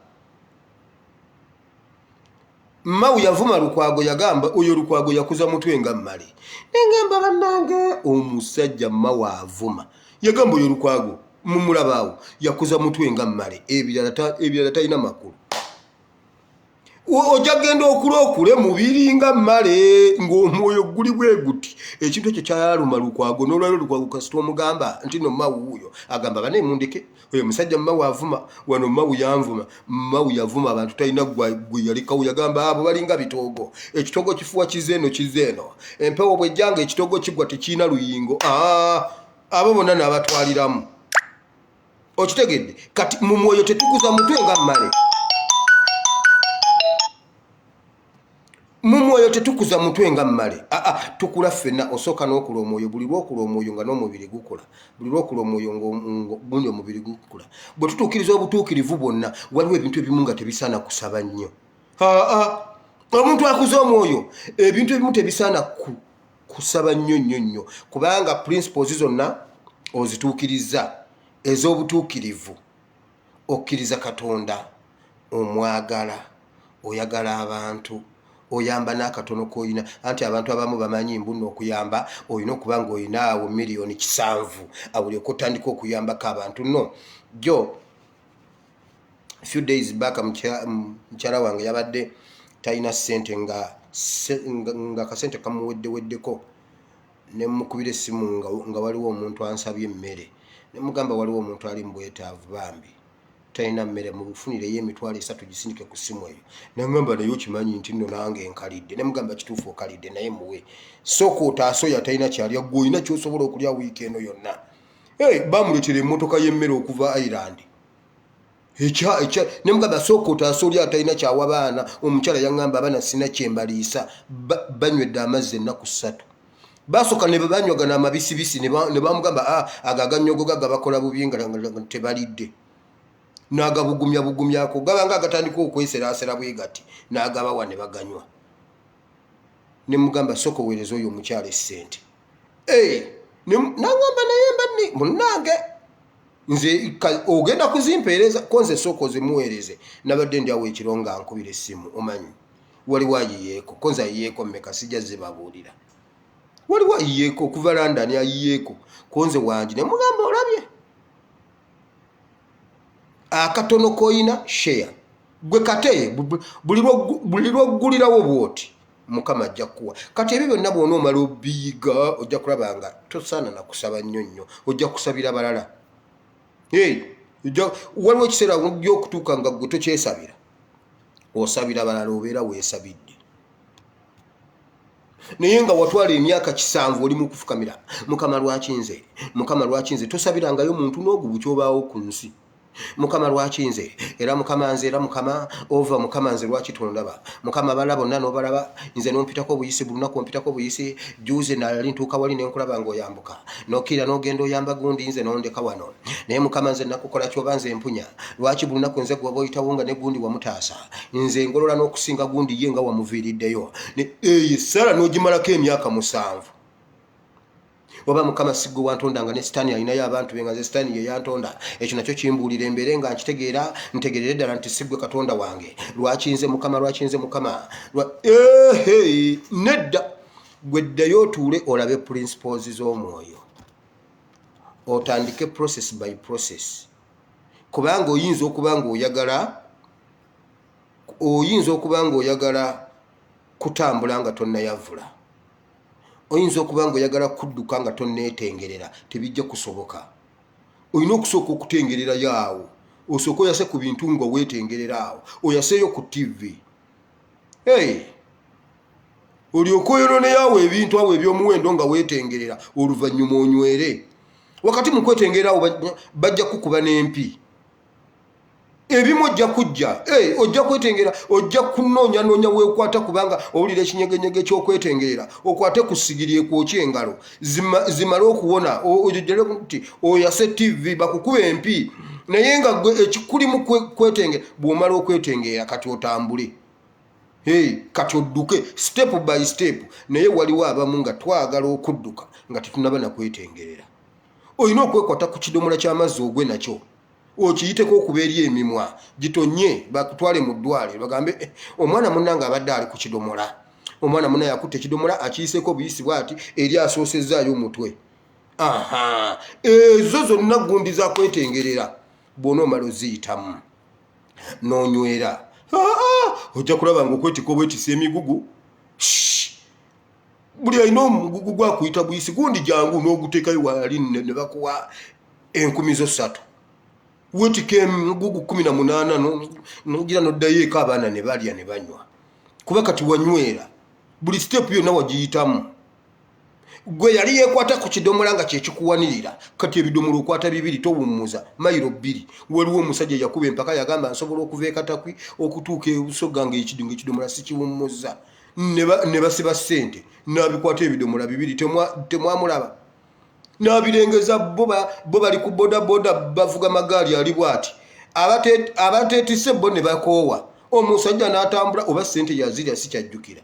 Mao yavuma Lukwago, yagamba oyo Lukwago yakuza mutwe nga mmale. Nengamba bannange, omusajja Mao avuma, yagamba oyo Lukwago mumulabaawo yakuza mutwe nga mmale, ebirala talina makulu. Ojja genda okula okule mubiri nga mmale, ng'omwoyo guli bwe guti. Ekintu ekyo kyaluma Lukwago n'olwaliro. Lukwago kasita omugamba nti no Mao wuuyo, agamba bane mundeke oyo musajja Mao avuma wano, Mao yanvuma. Mao yavuma abantu, talina gwe yalekawo. Yagamba abo balinga bitoogo, ekitoogo kifuwa kizeeno kizeeno, empewo bwejjanga ekitoogo kigwa, tekiina luyingo. Abo bonna n'abatwaliramu. Okitegedde? Kati mu mwoyo tetukuza mutwe nga mmale, mu mwoyo tetukuza mutwe nga mmale. Aa, tukula ffenna. Osooka n'okula omwoyo. Buli lwokula omwoyo nga n'omubiri gukula, buli lwokula omwoyo gundi omubiri gukula. Bwe tutuukiriza obutuukirivu bwonna, waliwo ebintu ebimu nga tebisaana kusaba nnyo. Aa, omuntu akuze omwoyo, ebintu ebimu tebisaana kusaba nnyo nnyo nnyo, kubanga principles zonna ozituukiriza ez'obutuukirivu. Okkiriza Katonda, omwagala, oyagala abantu, oyamba n'akatono koyina. Anti abantu abamu bamanyi mbu nno okuyamba olina okuba nga olina awo miliyoni 700, awulyoka otandika okuyambako abantu. No jo few days back mukyala wange yabadde talina ssente, nga akasente kamuweddeweddeko, nemukubira essimu nga waliwo omuntu ansabye emmere. Nemugamba waliwo omuntu ali mu bwetaavu, bambi talina mmere, mufunireyo 30,000 gisindike ku ssimu eyo. Nagamba naye okimanyi nti nno nange nkalidde. Nemugamba kituufu okalidde, naye muwe, sooka otaase oyo atalina kyalya, gwe olina kyosobola okulya wiiki eno yonna. Hey, bamuleetera emmotoka y'emmere okuva Ireland. Ekya nemugamba sooka otaase oli atalina kyawa baana. Omukyala yaŋŋamba abaana sina kyembaliisa, banywedde amazzi ennaku 3. Basooka ne banywagana amabisibisi, ne bamugamba, "Ah, ago aganyogoga gabakola bubi nga tebalidde." N'agabugumya bugumyako, gabanga agatandika okweseraasera bwe gati, n'agabawa ne baganywa. Ne mugamba sooka oweereza oyo omukyala essente. N'aŋŋamba naye mba munnange nze ogenda kuzimpeereza ko nze sooka ozimuweereze. Nabadde ndi awo ekiro nga nkubira essimu, omanyi waliwo ayiyeeko, ko nze ayiyeeko mmeka sijja zibabuulira. Waliwo ayiyeeko okuva London, ayiyeeko konze wangi, ne mugamba olabye akatono koyina share gwe kate buli lwoggulirawo bwoti Mukama ajja kukuwa. Kati ebyo byonna bwona omala obiyiga, ojja kulaba nga tosaana nakusaba nnyo nnyo, ojja kusabira balala. Waliwo ekiseera ojja okutuuka nga gwe tokyesabira, osabira balala, obeera weesabidde. Naye nga watwala emyaka 7 oli mu kufukamira, "Mukama, lwaki nze? Mukama, lwaki nze?" Tosabirangayo muntu n'ogu bukyobaawo ku nsi. "Mukama, lwaki nze? Era Mukama nze, era Mukama ova, Mukama nze lwaki tondaba? Mukama, bala bonna n'obalaba, nze nompitako obuyisi, buli lunaku ompitako obuyisi. Juze nali ntuuka wali nenkulaba ng'oyambuka, nokkirira n'ogenda oyamba gundi, nze nondeka wano. Naye Mukama, nze nakukola kyoba nze mpunya? Lwaki buli lunaku nze gwoba oyitawo nga ne gundi wamutaasa, nze ngolola n'okusinga gundi ye nga wamuviiriddeyo?" Eyo essala n'ogimalako emyaka 7. Oba Mukama, sigwe wantonda nga ne Sitaani alinayo abantu be, nga nze Sitaani ye yantonda? Ekyo nakyo kimbuulira embeere nga nkitegeera, ntegerere ddala nti sigwe Katonda wange. Lwaki nze, Mukama? Lwaki nze, Mukama? Ehe, nedda. Gwe ddayo otuule olabe principles z'omwoyo, otandike process by process, kubanga oyinza okuba ng'oyagala kutambula nga tonnayavula, oyinza okuba nga oyagala kudduka nga tonneetengerera. Tebijja kusoboka. Olina okusooka okutengererayo awo, osooke oyase ku bintu nga weetengerera awo, oyaseeyo ku TV. Hey! Olyoke oyononeyo awo ebintu awo ebyomuwendo nga weetengerera, oluvannyuma onywere. Wakati mu kwetengerera awo bajja kukuba n'empi. Ebimu ojja kujja, ojja kwetengera, ojja kunoonyanoonya weekwata, kubanga owulira ekinyegenyege ky'okwetengerera. Okwate ku sigiri ekwokya engalo zimale okuwona, ojojjale nti oyase TV, bakukuba empi, naye nga gwe ekikulimu kwetengera. Bw'omala okwetengerera, kati otambule. Hey, kati odduke step by step. Naye waliwo abamu nga twagala okudduka nga tetunaba nakwetengerera. Olina okwekwata ku kidomola ky'amazzi ogwe nakyo, okiyiteko okuba eri emimwa gitonye, bakutwale mu ddwaliro bagambe, "Eh, omwana munnange abadde ali ku kidomola, omwana munnaye akutte ekidomola akiyiseeko obuyisi bwati eri asoosezaayo omutwe." Aha, ezo zonna gundi za kwetengerera. Bw'ona omala oziyitamu n'onywera, ojja kulaba nga okwetika obwetisa emigugu. Buli alina omugugu gwakuyita buyisi, gundi jangu, n'oguteekayo wali ne bakuwa enkumi zo 3, wetika emigugu 18, nogira noddayo eka, abaana ne balya ne banywa, kuba kati wanywera, buli step yonna wagiyitamu. Gwe yali yeekwata ku kidomola nga kyekikuwanirira, kati ebidomola okwata bibiri, towummuza mayiro 2. Waliwo omusajja yakuba empaka, yagamba, "Nsobola okuva ekatakwi okutuuka ebusoga nga ekidomola sikiwummuza." Ne basiba ssente, n'abikwata ebidomola bibiri. Temwamulaba n'abirengeza? Bo bali ku bodaboda, bavuga magaali, ali bwati, abateetisse bo ne bakoowa, omusajja n'atambula. Oba ssente yazirya sikyajjukira,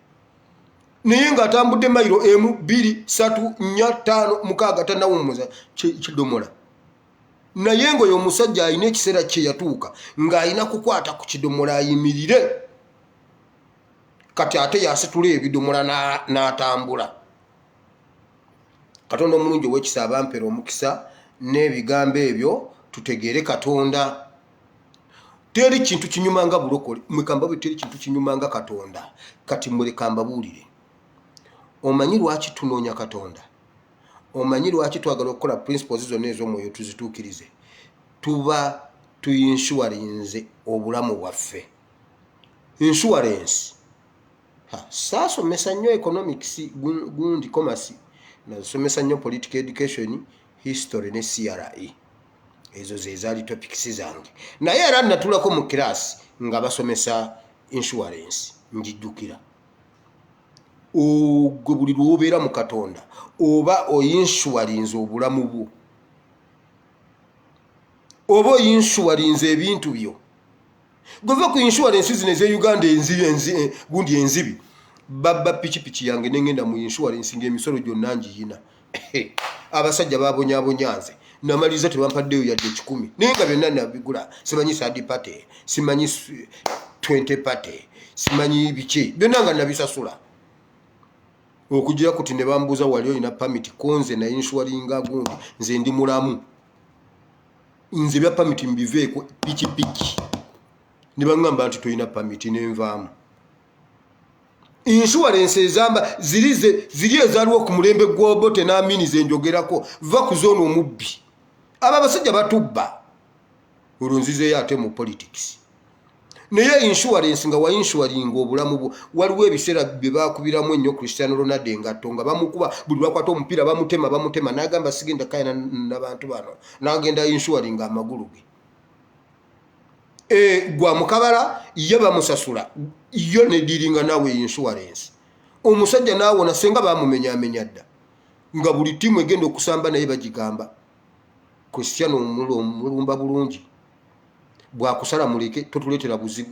naye ng'atambudde mayiro 1, 2, 3, 4, 5, 6, tanawummuza kidomola. Naye ngaoyo omusajja alina ekiseera kye yatuuka ng'alina kukwata ku kidomola ayimirire. Kati ate yasitula ebidomola n'atambula. Katonda omulungi ow'ekisa abampera omukisa n'ebigambo ebyo, tutegeere Katonda. Teri kintu kinyuma nga bulokole. Mwekamba, teri kintu kinyuma nga Katonda. Kati muleka mbabuulire. Omanyi lwaki tunoonya Katonda? Omanyi lwaki twagala okukola principles zonna ez'omwoyo tuzituukirize? Tuba tuinshuwarinze obulamu bwaffe. Insurance, saasomesa nnyo economics, gundi commerce, nasomesa nnyo political education, history ne CRE. Ezo ze zaali topics zange. Naye era natulako mu class nga basomesa insurance, njijjukira. Gwe buli lwobeera mu Katonda oba oyinshuwarinze obulamu bwo, oba oyinshuwarinze ebintu byo. Gweva ku insurance zino eze Uganda enzibi, gundi enzibi. Babba pikipiki yange, nengenda mu insurance ngaemisolo gyonna ngiyina. Abasajja babonyabonya nze, namaliriza tebampaddeyo yadde 100, naye nga byonna nabigula. Simanyi third party, simanyi 20 party, simanyi biki, byonna nga nabisasula. Okugira kuti ne bambuuza wali olina pamiti konze naye inshuwaringa gundi nze ndi mulamu nze bya pamiti mbiveeko pikipiki ne baŋŋamba nti tolina pamiti nenvaamu. Insurance ezamba ziri ziri ezaliwo ku mulembe gw'Obote n'Amini zenjogerako, va ku zoono omubbi. Abo abasajja batubba, olwo nzizeeyo ate mu politics. Naye insurance nga wainshuwaringa obulamu bwo, waliwo ebiseera bye bakubiramu ennyo Cristiano Ronaldo engatto nga bamukuba buli lwakwata omupiira bamutema bamutema, n'agamba sigenda kayana nabantu bano, n'agenda inshuwaringa amagulu ge. E, gwa mukabala ye bamusasula yo nediringa naawe insurance omusajja naawona senga bamumenyamenya dda nga buli tiimu egenda okusamba naye bagigamba Cristiano omulumba bulungi bwakusala muleke totuleetera buzibu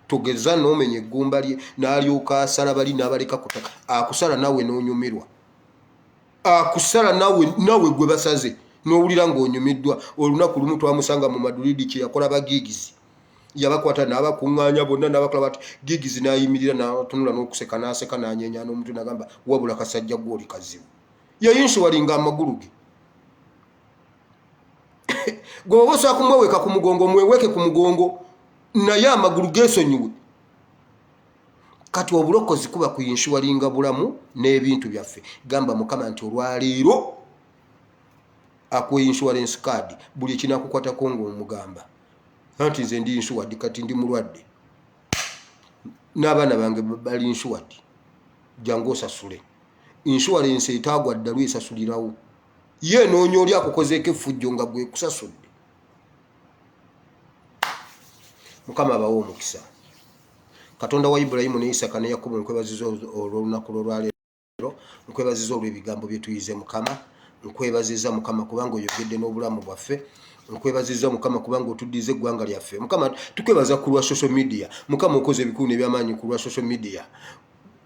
togeza nomenya eggumba lye n'alyoka asala bali n'abaleka kutaka akusala naawe n'onyumirwa akusala nawe nawe gwe basaze n'owulira ng'onyumiddwa. Olunaku lumu twamusanga mu Madrid kye yakola bagiigizi yabakwata n'abakuŋŋaanya bonna n'abakola bati giigizi n'ayimirira n'atunula n'okuseka n'aseka n'anyenya n'omutwe n'agamba wabula kasajja gwe oli kazibu. Yayinsuwalinga amagulu ge gwe oba osobola kumweweka ku mugongo mweweke ku mugongo naye amagulu geesonyiwe. Kati obulokozi kuba kuyinshuwalinga bulamu n'ebintu byaffe. Gamba Mukama nti olwaleero akuwa insurance card buli ekinakukwatako ng'omugamba anti nze ndi insured kati ndi mulwadde n'abaana bange bali insured jangu osasule. Insurance etaagwa ddalu esasulirawo ye enoonya oli akukozeeko effujjo nga gwe kusasudde. Mukama abawe omukisa. Katonda wa Ibulayimu ne Isaka ne Yakobo, nkwebaziza olw'olunaku lw'olwaleero, nkwebaziza olw'ebigambo bye tuyize Mukama, nkwebaziza Mukama kubanga oyogedde n'obulamu bwaffe, nkwebaziza Mukama kubanga otuddiza eggwanga lyaffe. Mukama tukwebaza ku lwa social media. Mukama okoze ebikulu n'ebyamaanyi ku lwa social media.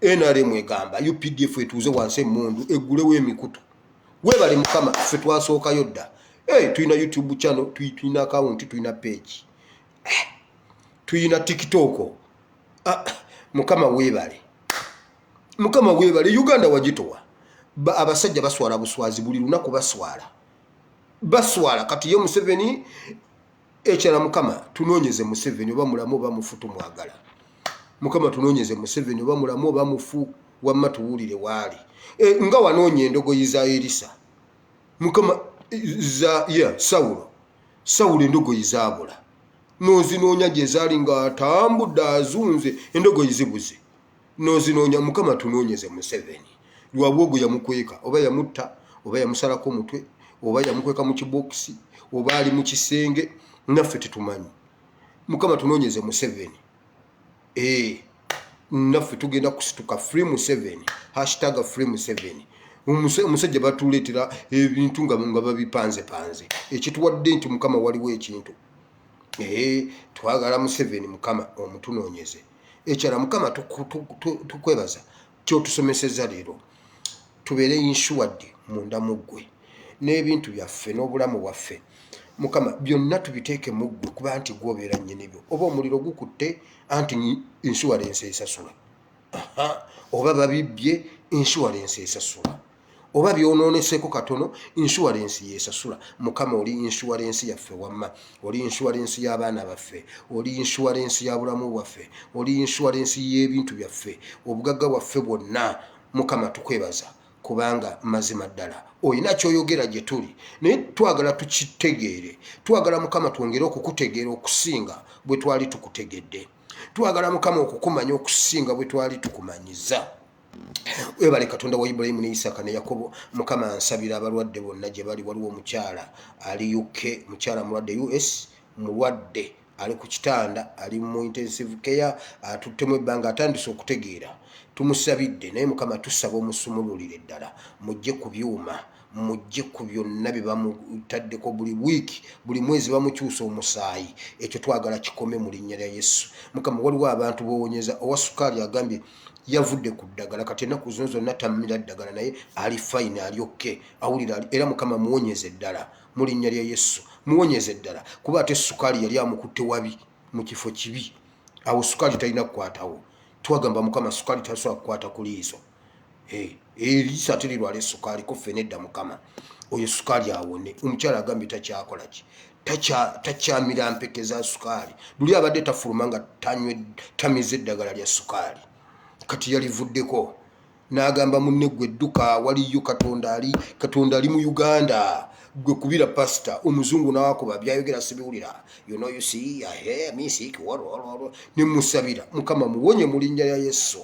NRM egamba UPDF etuuze wansi emmundu eggulewo emikutu. Weebale Mukama, ffe twasookayo dda. Hey, tulina YouTube channel, tulina account, tulina page, tulina TikTok. Ah, Mukama weebale, Mukama weebale. Uganda wagitowa. Abasajja baswala buswazi buli lunaku, baswala baswala. Kati ye Museveni ekyala, Mukama tunoonyeze Museveni oba mulamu oba mufu, tumwagala. Mukama tunoonyeze Museveni oba mulamu oba mufu, wamma tuwulire waali. E, nga wanoonya endogoyi za Erisa Mukama za yeah, Sawulo, Sawulo endogoyi zaabula n'ozinoonya gye zaali ng'atambudde azunze endogoyi zibuze n'ozinoonya. Mukama tunoonyeze Museveni lwabwogo yamukweka oba yamutta oba yamusalako omutwe oba yamukweka mu kibokisi oba ali mu kisenge naffe tetumanyi. Mukama tunoonyeze Museveni. Ee, naffe tugenda kusituka free Museveni, hashtag free Museveni. Omusajja batuleetera ebintu nga nga babipanzepanze ekituwadde nti Mukama waliwo ekintu. Ee, twagala Museveni Mukama omutunoonyeze. Ekyala Mukama tukwebaza kyotusomeseza leero, tubeere insured munda mu ggwe n'ebintu byaffe n'obulamu bwaffe. Mukama byonna tubiteeke mu ggwe kuba nti gwobeera nnyinibyo. Oba omuliro gukutte anti insurance esasula, oba babibbye insurance esasula, oba byonooneseko katono insurance yesasula. Mukama oli insurance yaffe, wamma oli insurance y'abaana baffe, oli insurance ya bulamu bwaffe, oli insurance y'ebintu byaffe, obugagga bwaffe bwonna. Mukama tukwebaza kubanga mazima ddala olina kyoyogera gye tuli, naye twagala tukitegeere. Twagala Mukama twongere okukutegeera okusinga bwe twali tukutegedde. Twagala Mukama okukumanya okusinga bwe twali tukumanyiza. Webale Katonda wa Ibulayimu ne Isaka ne Yakobo. Mukama nsabira abalwadde bonna gye bali. Waliwo omukyala ali UK, mukyala mulwadde, US mulwadde, ali ku kitanda, ali mu intensive care, atuttemu ebbanga, atandise okutegeera, tumusabidde. Naye Mukama tusaba omusumululire ddala, mujje ku byuma, mujje ku byonna bye bamutaddeko buli wiiki, buli mwezi bamukyusa omusaayi. Ekyo twagala kikome mu linnya lya Yesu. Mukama waliwo abantu bowonyeza. Owa sukaali agambye yavudde ku ddagala, kati ennaku zino zonna tammira ddagala, naye ali fine, ali okay, awulira. Era Mukama muwonyeze ddala mu linnya lya Yesu, muwonyeze ddala, kuba ate sukaali yali amukutte wabi mu kifo kibi. Awo sukaali talina kukwatawo. Twagamba Mukama sukaali tasobola kukwata ku liiso. Eh, eriiso ate lirwala esukaali kuffe nedda. Mukama, oyo sukaali awone. Omukyala agambye takyakola ki, takyamira mpeke za sukaali. Luli abadde tafuluma nga tamize eddagala lya sukaali, kati yalivuddeko n'agamba munne, "Gwe dduka, waliyo Katonda, ali Katonda ali mu Uganda. Gwe kubira pasita omuzungu." Nawakuba byayogera sibiwulira. You know, you see, ahe misik nemusabira, Mukama muwonye mu linnya lya Yesu.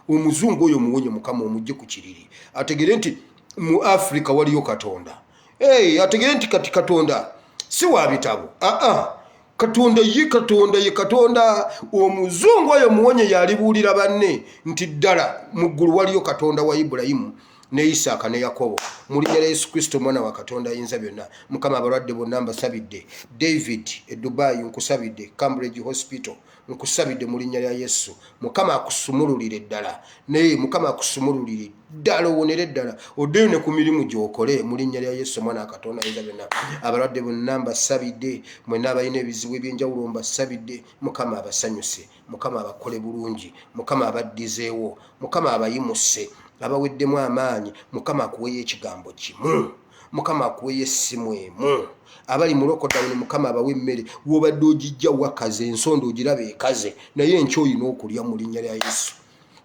Omuzungu oyo muwonye, Mukama, omugye ku kiriri, ategere nti mu Africa waliyo Katonda. Hey, ategere nti kati Katonda si wa bitabo, aa, Katonda ye Katonda ye Katonda. Omuzungu oyo muwonye, yalibuulira banne nti ddala mu ggulu waliyo Katonda wa Ibulayimu ne Isaaka ne Yakobo. Mu linnya lya Yesu Kristo, omwana wa Katonda ayinza byonna, Mukama, abalwadde bonna mbasabidde. David e Dubai, nkusabidde. Cambridge Hospital, nkusabidde mu linnya lya Yesu. Mukama akusumululire ddala, naye Mukama akusumululire ddala, owonere ddala, oddeyo ne ku mirimu gy'okole, mu linnya lya Yesu, omwana wa Katonda ayinza byonna. Abalwadde bonna mbasabidde, mwenna abalina ebizibu ebyenjawulo mbasabidde. Mukama abasanyuse, Mukama abakole bulungi, Mukama abaddizeewo, Mukama abayimuse. Abaweddemu amaanyi, Mukama akuweyo ekigambo kimu, Mukama akuweyo essimu emu. Abali mu lockdown, Mukama abawe emmere. Wobadde ogijja wakaze, ensonda ogiraba ekaze, naye enkya olina okulya. Mu linnya lya Yesu,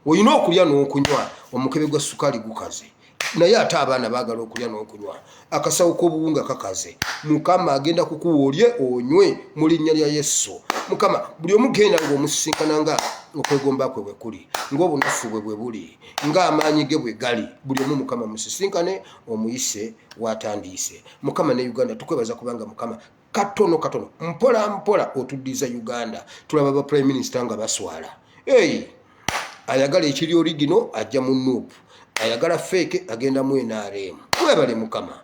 olina okulya n'okunywa. Omukebe gwa sukaali gukaze, naye ate abaana baagala okulya n'okunywa. Akasawo k'obuwunga kakaze, Mukama agenda kukuwa olye onywe, mu linnya lya Yesu. Mukama, buli omu genda ng'omusisinkana nga okwegomba kwe bwe kuli, ng'obunafu bwe bwe buli, ng'amaanyi ge bwe gali. Buli omu, Mukama, musisinkane, omuyise watandiise. Mukama, ne Uganda tukwebaza kubanga, Mukama, katono katono, mpola mpola otuddiza Uganda. Tulaba ba prime minister nga baswala. Ei, ayagala ekiri original ajja mu NUP, ayagala fake agenda mu NRM. Webale Mukama,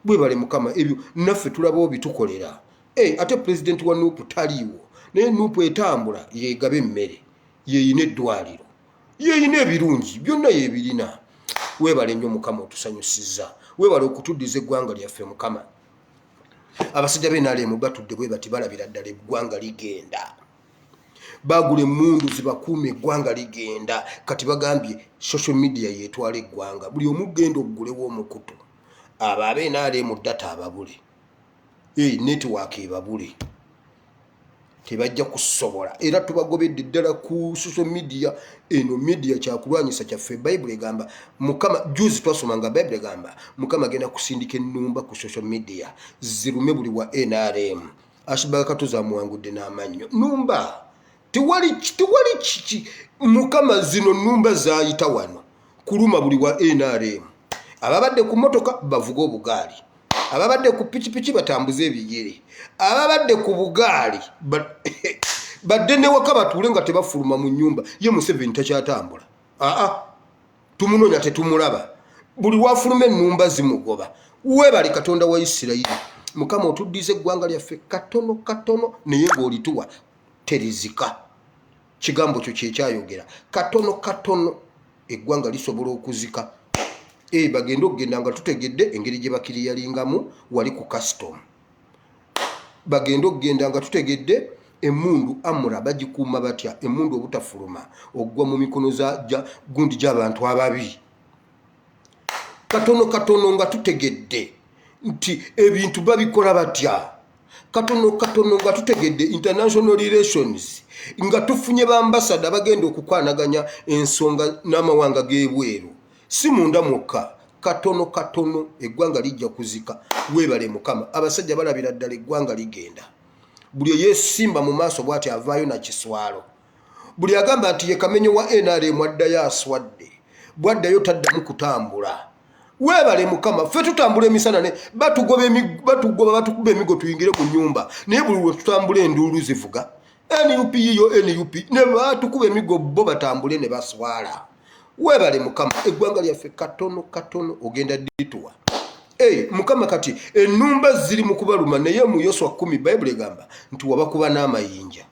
bwebale Mukama, ebyo naffe tulaba obitukolera. Hey, ate president wa NUP taliiwo, naye NUP etambula, yegaba emmere, yeyina eddwaliro, yeyina ebirungi byonna yebirina. Weebale nnyo Mukama, otusanyusizza. Weebale okutuddiza eggwanga lyaffe, Mukama. Abasajja b'NRM batudde bwe bati, balabira ddala eggwanga ligenda. Bagula emmundu zibakuuma, eggwanga ligenda. Kati bagambye social media yetwala eggwanga. Buli omu genda oggulewo omukutu. Abo ab'NRM data ababule, network ebabule, tebajja kusobola. Era tubagobedde ddala ku social media. Eno media kyakulwanyisa kyaffe. Bayibuli egamba, Mukama, juzi twasoma nga Bayibuli egamba Mukama agenda kusindika ennumba ku social media zirume buli wa NRM. Ashibaga katuzamuwangudde n'amannyo numba tewali, tewali kiki. Mukama, zino numba zayita wano kuluma buli wa NRM. Ababadde ku motoka bavuga obugaali, ababadde ku pikipiki batambuze ebigere, ababadde ku bugaali badde newaka batuule nga tebafuluma mu nyumba. Ye Museveni takyatambula, aa, tumunoonya tetumulaba. Buli wafuluma ennumba zimugoba. Weebale Katonda wa Isirayiri. Mukama, otuddiza eggwanga lyaffe katono katono, naye ng'olituwa terizika. Kigambo kyo kyekyayogera, katono katono eggwanga lisobola okuzika. E, bagende okugenda nga tutegedde engeri gye bakiriyalingamu wali ku custom. Bagende okugenda nga tutegedde emundu amura bagikuuma batya, emundu obutafuluma okugwa mu mikono gundi gy'abantu ababi. Katono katono nga tutegedde nti ebintu babikola batya. Katono katono nga tutegedde international relations, nga tufunye bambasada bagenda okukwanaganya ensonga n'amawanga g'ebweru, si munda mwokka. Katono katono eggwanga lijja kuzika. Weebale Mukama. Abasajja balabira ddala eggwanga ligenda. Buli eyesimba mu maaso bw'ati avaayo na kiswalo. Buli agamba nti ye kamenyo wa NRM addayo aswadde, bwaddayo taddamu kutambula. Weebale Mukama. Ffe tutambula emisana ne batugoba, batugoba, batukuba emigo tuyingire mu nyumba, naye buli lwe tutambula enduulu zivuga, "NUP yiyo, NUP." Ne batukuba emigo, bo batambule ne baswala. Weebale Mukama, eggwanga lyaffe katono katono ogenda dituwa. Hey, Mukama, kati ennumba ziri mu kubaluma, naye mu Yoswa 10 Bayibuli egamba nti wabakuba n'amayinja,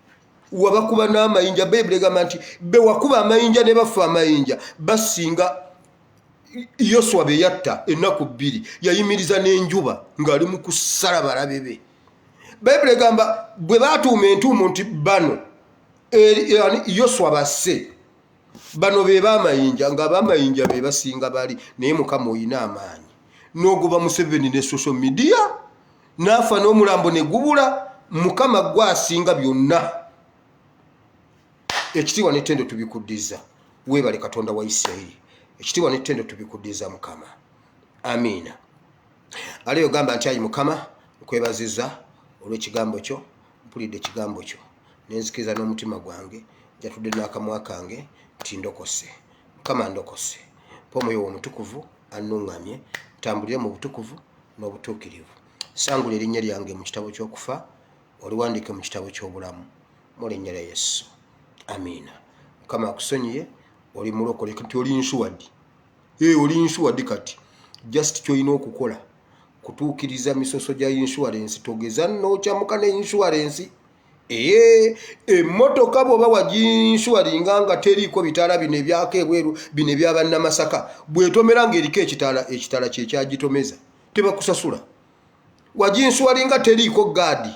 wabakuba n'amayinja. Bayibuli egamba nti be wakuba amayinja ne bafa amayinja basinga Yoswa be yatta ennaku 2. Yayimiriza n'enjuba ng'ali mu kusala balabe be. Bayibuli egamba bwe baatuuma entuumu nti bano Yoswa basse. Bano be bamayinja, nga abamayinja be basinga bali naye. Mukama, oyina amaanyi n'ogoba Museveni ne social media n'afa n'omulambo ne gubula. Mukama, gwe asinga byonna, ekitiibwa n'ettendo tubikuddiza. Weebale, Katonda wa Isirayiri. Ekitiibwa n'ettendo tubikuddiza, Mukama. Amiina. Ate ogamba nti, "Ayi Mukama, nkwebaziza olw'ekigambo kyo. Mpulidde ekigambo kyo nenzikiriza n'omutima gwange, njatudde n'akamwa kange nti ndokose. Mukama, ndokose. Mpa Omwoyo Omutukuvu annuŋŋamye, ntambulire mu butukuvu n'obutuukirivu. Sangula erinnya lyange mu kitabo ky'okufa, oliwandiike mu kitabo ky'obulamu, mu linnya lya Yesu, amiina." Mukama akusonyiye, oli mulokole kati, oli insured. Oli insured kati. Just kyolina okukola kutuukiriza misoso gya insurance. Togeza nokyamuka ne insurance. Ee, emmotoka bw'oba waginsuwalinga nga teriiko bitaala bino ebyako ebweru, bino ebyabannamasaka, bwetomera ng'eriko ekitaala, ekitaala kyekyagitomeza, tebakusasula. Waginsuwalinga teriiko guard,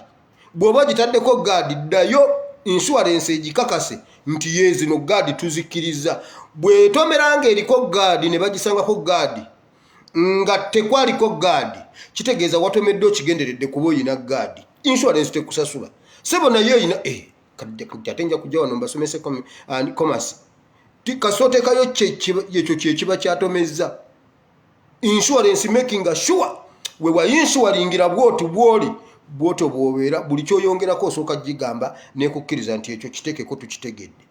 bw'oba gitaddeko guard, ddayo insurance egikakase nti ye zino guard tuzikkiriza. Bwetomera ng'eriko guard ne bagisangako guard nga tekwaliko guard, kitegeeza watomedde okigenderedde kuba oyina guard, insurance tekusasula, sebo. Naye oyina eh, kati ate nja kujja wano mbasomese commerce. Kasooteekayo ekyo kyekiba kyatomezza. Insurance making sure we wayinsuwalingira bwoti bwoli bwotyo bwobeera. Buli kyoyongerako osooka gigamba nekukkiriza nti ekyo kiteekeko, tukitegedde.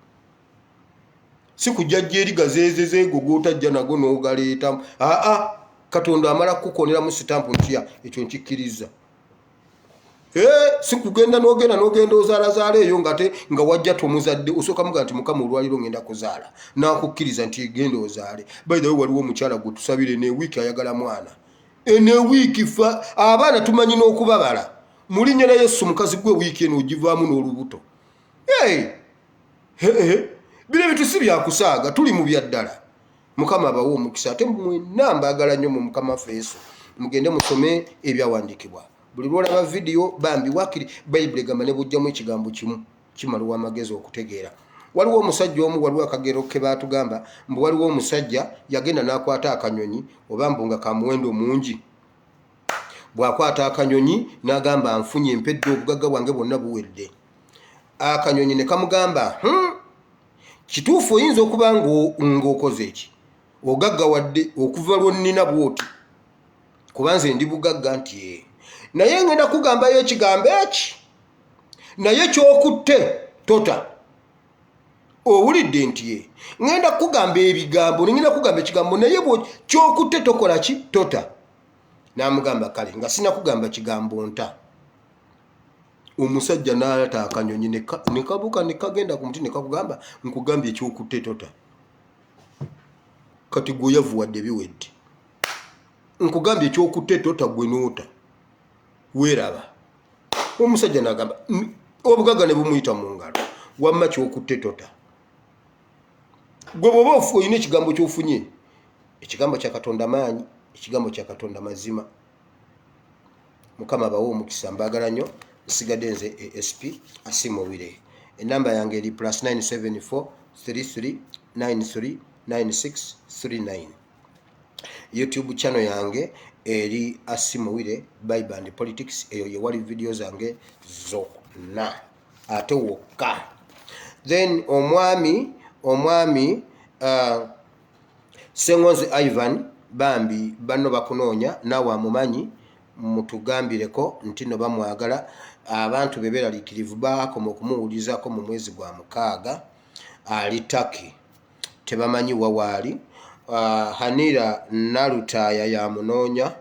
Si kujja jja eri gazeezezeego g'otajja nago n'ogaleetamu. Aa, Katonda amala kukukoneramu sitampu ntya ekyo nkikkiriza. Si kugenda n'ogenda n'ogenda ozaalazaala eyo nga te nga wajja tomuzadde. Osooka muga nti, "Mukama, olwaliro ngenda kuzaala," nakukkiriza nti genda ozaale. By the way, waliwo omukyala gwe tusabire newiiki, ayagala mwana enewiiki. Fa abaana tumanyi n'okubabala. Mu linnya lya Yesu, mukazi gwe, wiiki eno ogivaamu n'olubuto. Bino ebintu si byakusaaga, tuli mu byaddala. Mukama abawe omukisa. Ate mwenna mbaagala nnyo mu Mukama waffe Yesu. Mugende musome ebyawandiikibwa. Buli lwolaba vidiyo, bambi, wakiri Bayibuli egamba ne bujjamu ekigambo kimu kimala amagezi okutegeera. Waliwo omusajja omu, waliwo akagero ke baatugamba mbu waliwo omusajja yagenda n'akwata akanyonyi, oba mbu nga ka muwendo mungi. Bw'akwata akanyonyi n'agamba, "Nfunye, empedde, obugagga bwange bwonna buwedde." Akanyonyi ne kamugamba, Kituufu oyinza okuba ng'okoze eki, ogaggawadde okuva lwonnina bwoti, kuba nze ndi bugagga," nti, "Ee, naye ngenda kugambayo ekigambo eki, naye kyokutte tota." Owulidde? Nti, "Ye, ŋŋenda kukugamba ebigambo, ngenda kugamba ekigambo, naye kyokutte tokola ki, tota." N'amugamba, "Kale, nga sinakugamba kigambo nta." Omusajja n'alata akanyonyi ne kabuuka ne kagenda ku muti ne kakugamba, "Nkugambye ekyokutte tota." Kati gwe oyavuwadde, biwedde. Nkugambye ekyokutte tota, gwe n'ota, weeraba. Omusajja n'agamba, obugagga ne bumuyita mu ngalo. Wamma kyokutte tota. Gwe bw'oba olina ekigambo kyofunye, ekigambo kya Katonda maanyi, ekigambo kya Katonda mazima. Mukama abawe omukisa, mbaagala nnyo. Nsigadde nze Asp Asimowire. Enamba yange eri +974 33 93 96 39. YouTube channel yange eri Asimowire Bible and Politics. Eyo yewali video zange zonna ate wokka. Then omwami Sengonzi Ivan, bambi banno bakunoonya, naawe amumanyi mutugambireko nti no bamwagala. Abantu be beeraliikirivu, baakoma okumuwulizaako mu mwezi gwa 6, ali Taki, tebamanyi wa waali. Hanira Nalutaaya yamunoonya.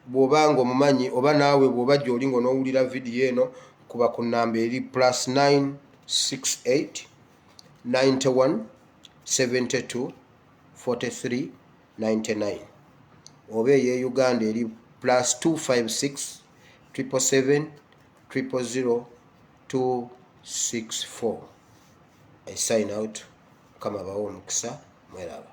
Bw'obanga omumanyi oba naawe bw'oba gy'oli ng'onoowulira vidiyo eno, kuba ku namba eri +968 91 72 43 99, oba ey'e Uganda eri +256 777 000 264. I sign out. Mukama bawe omukisa, mweraba.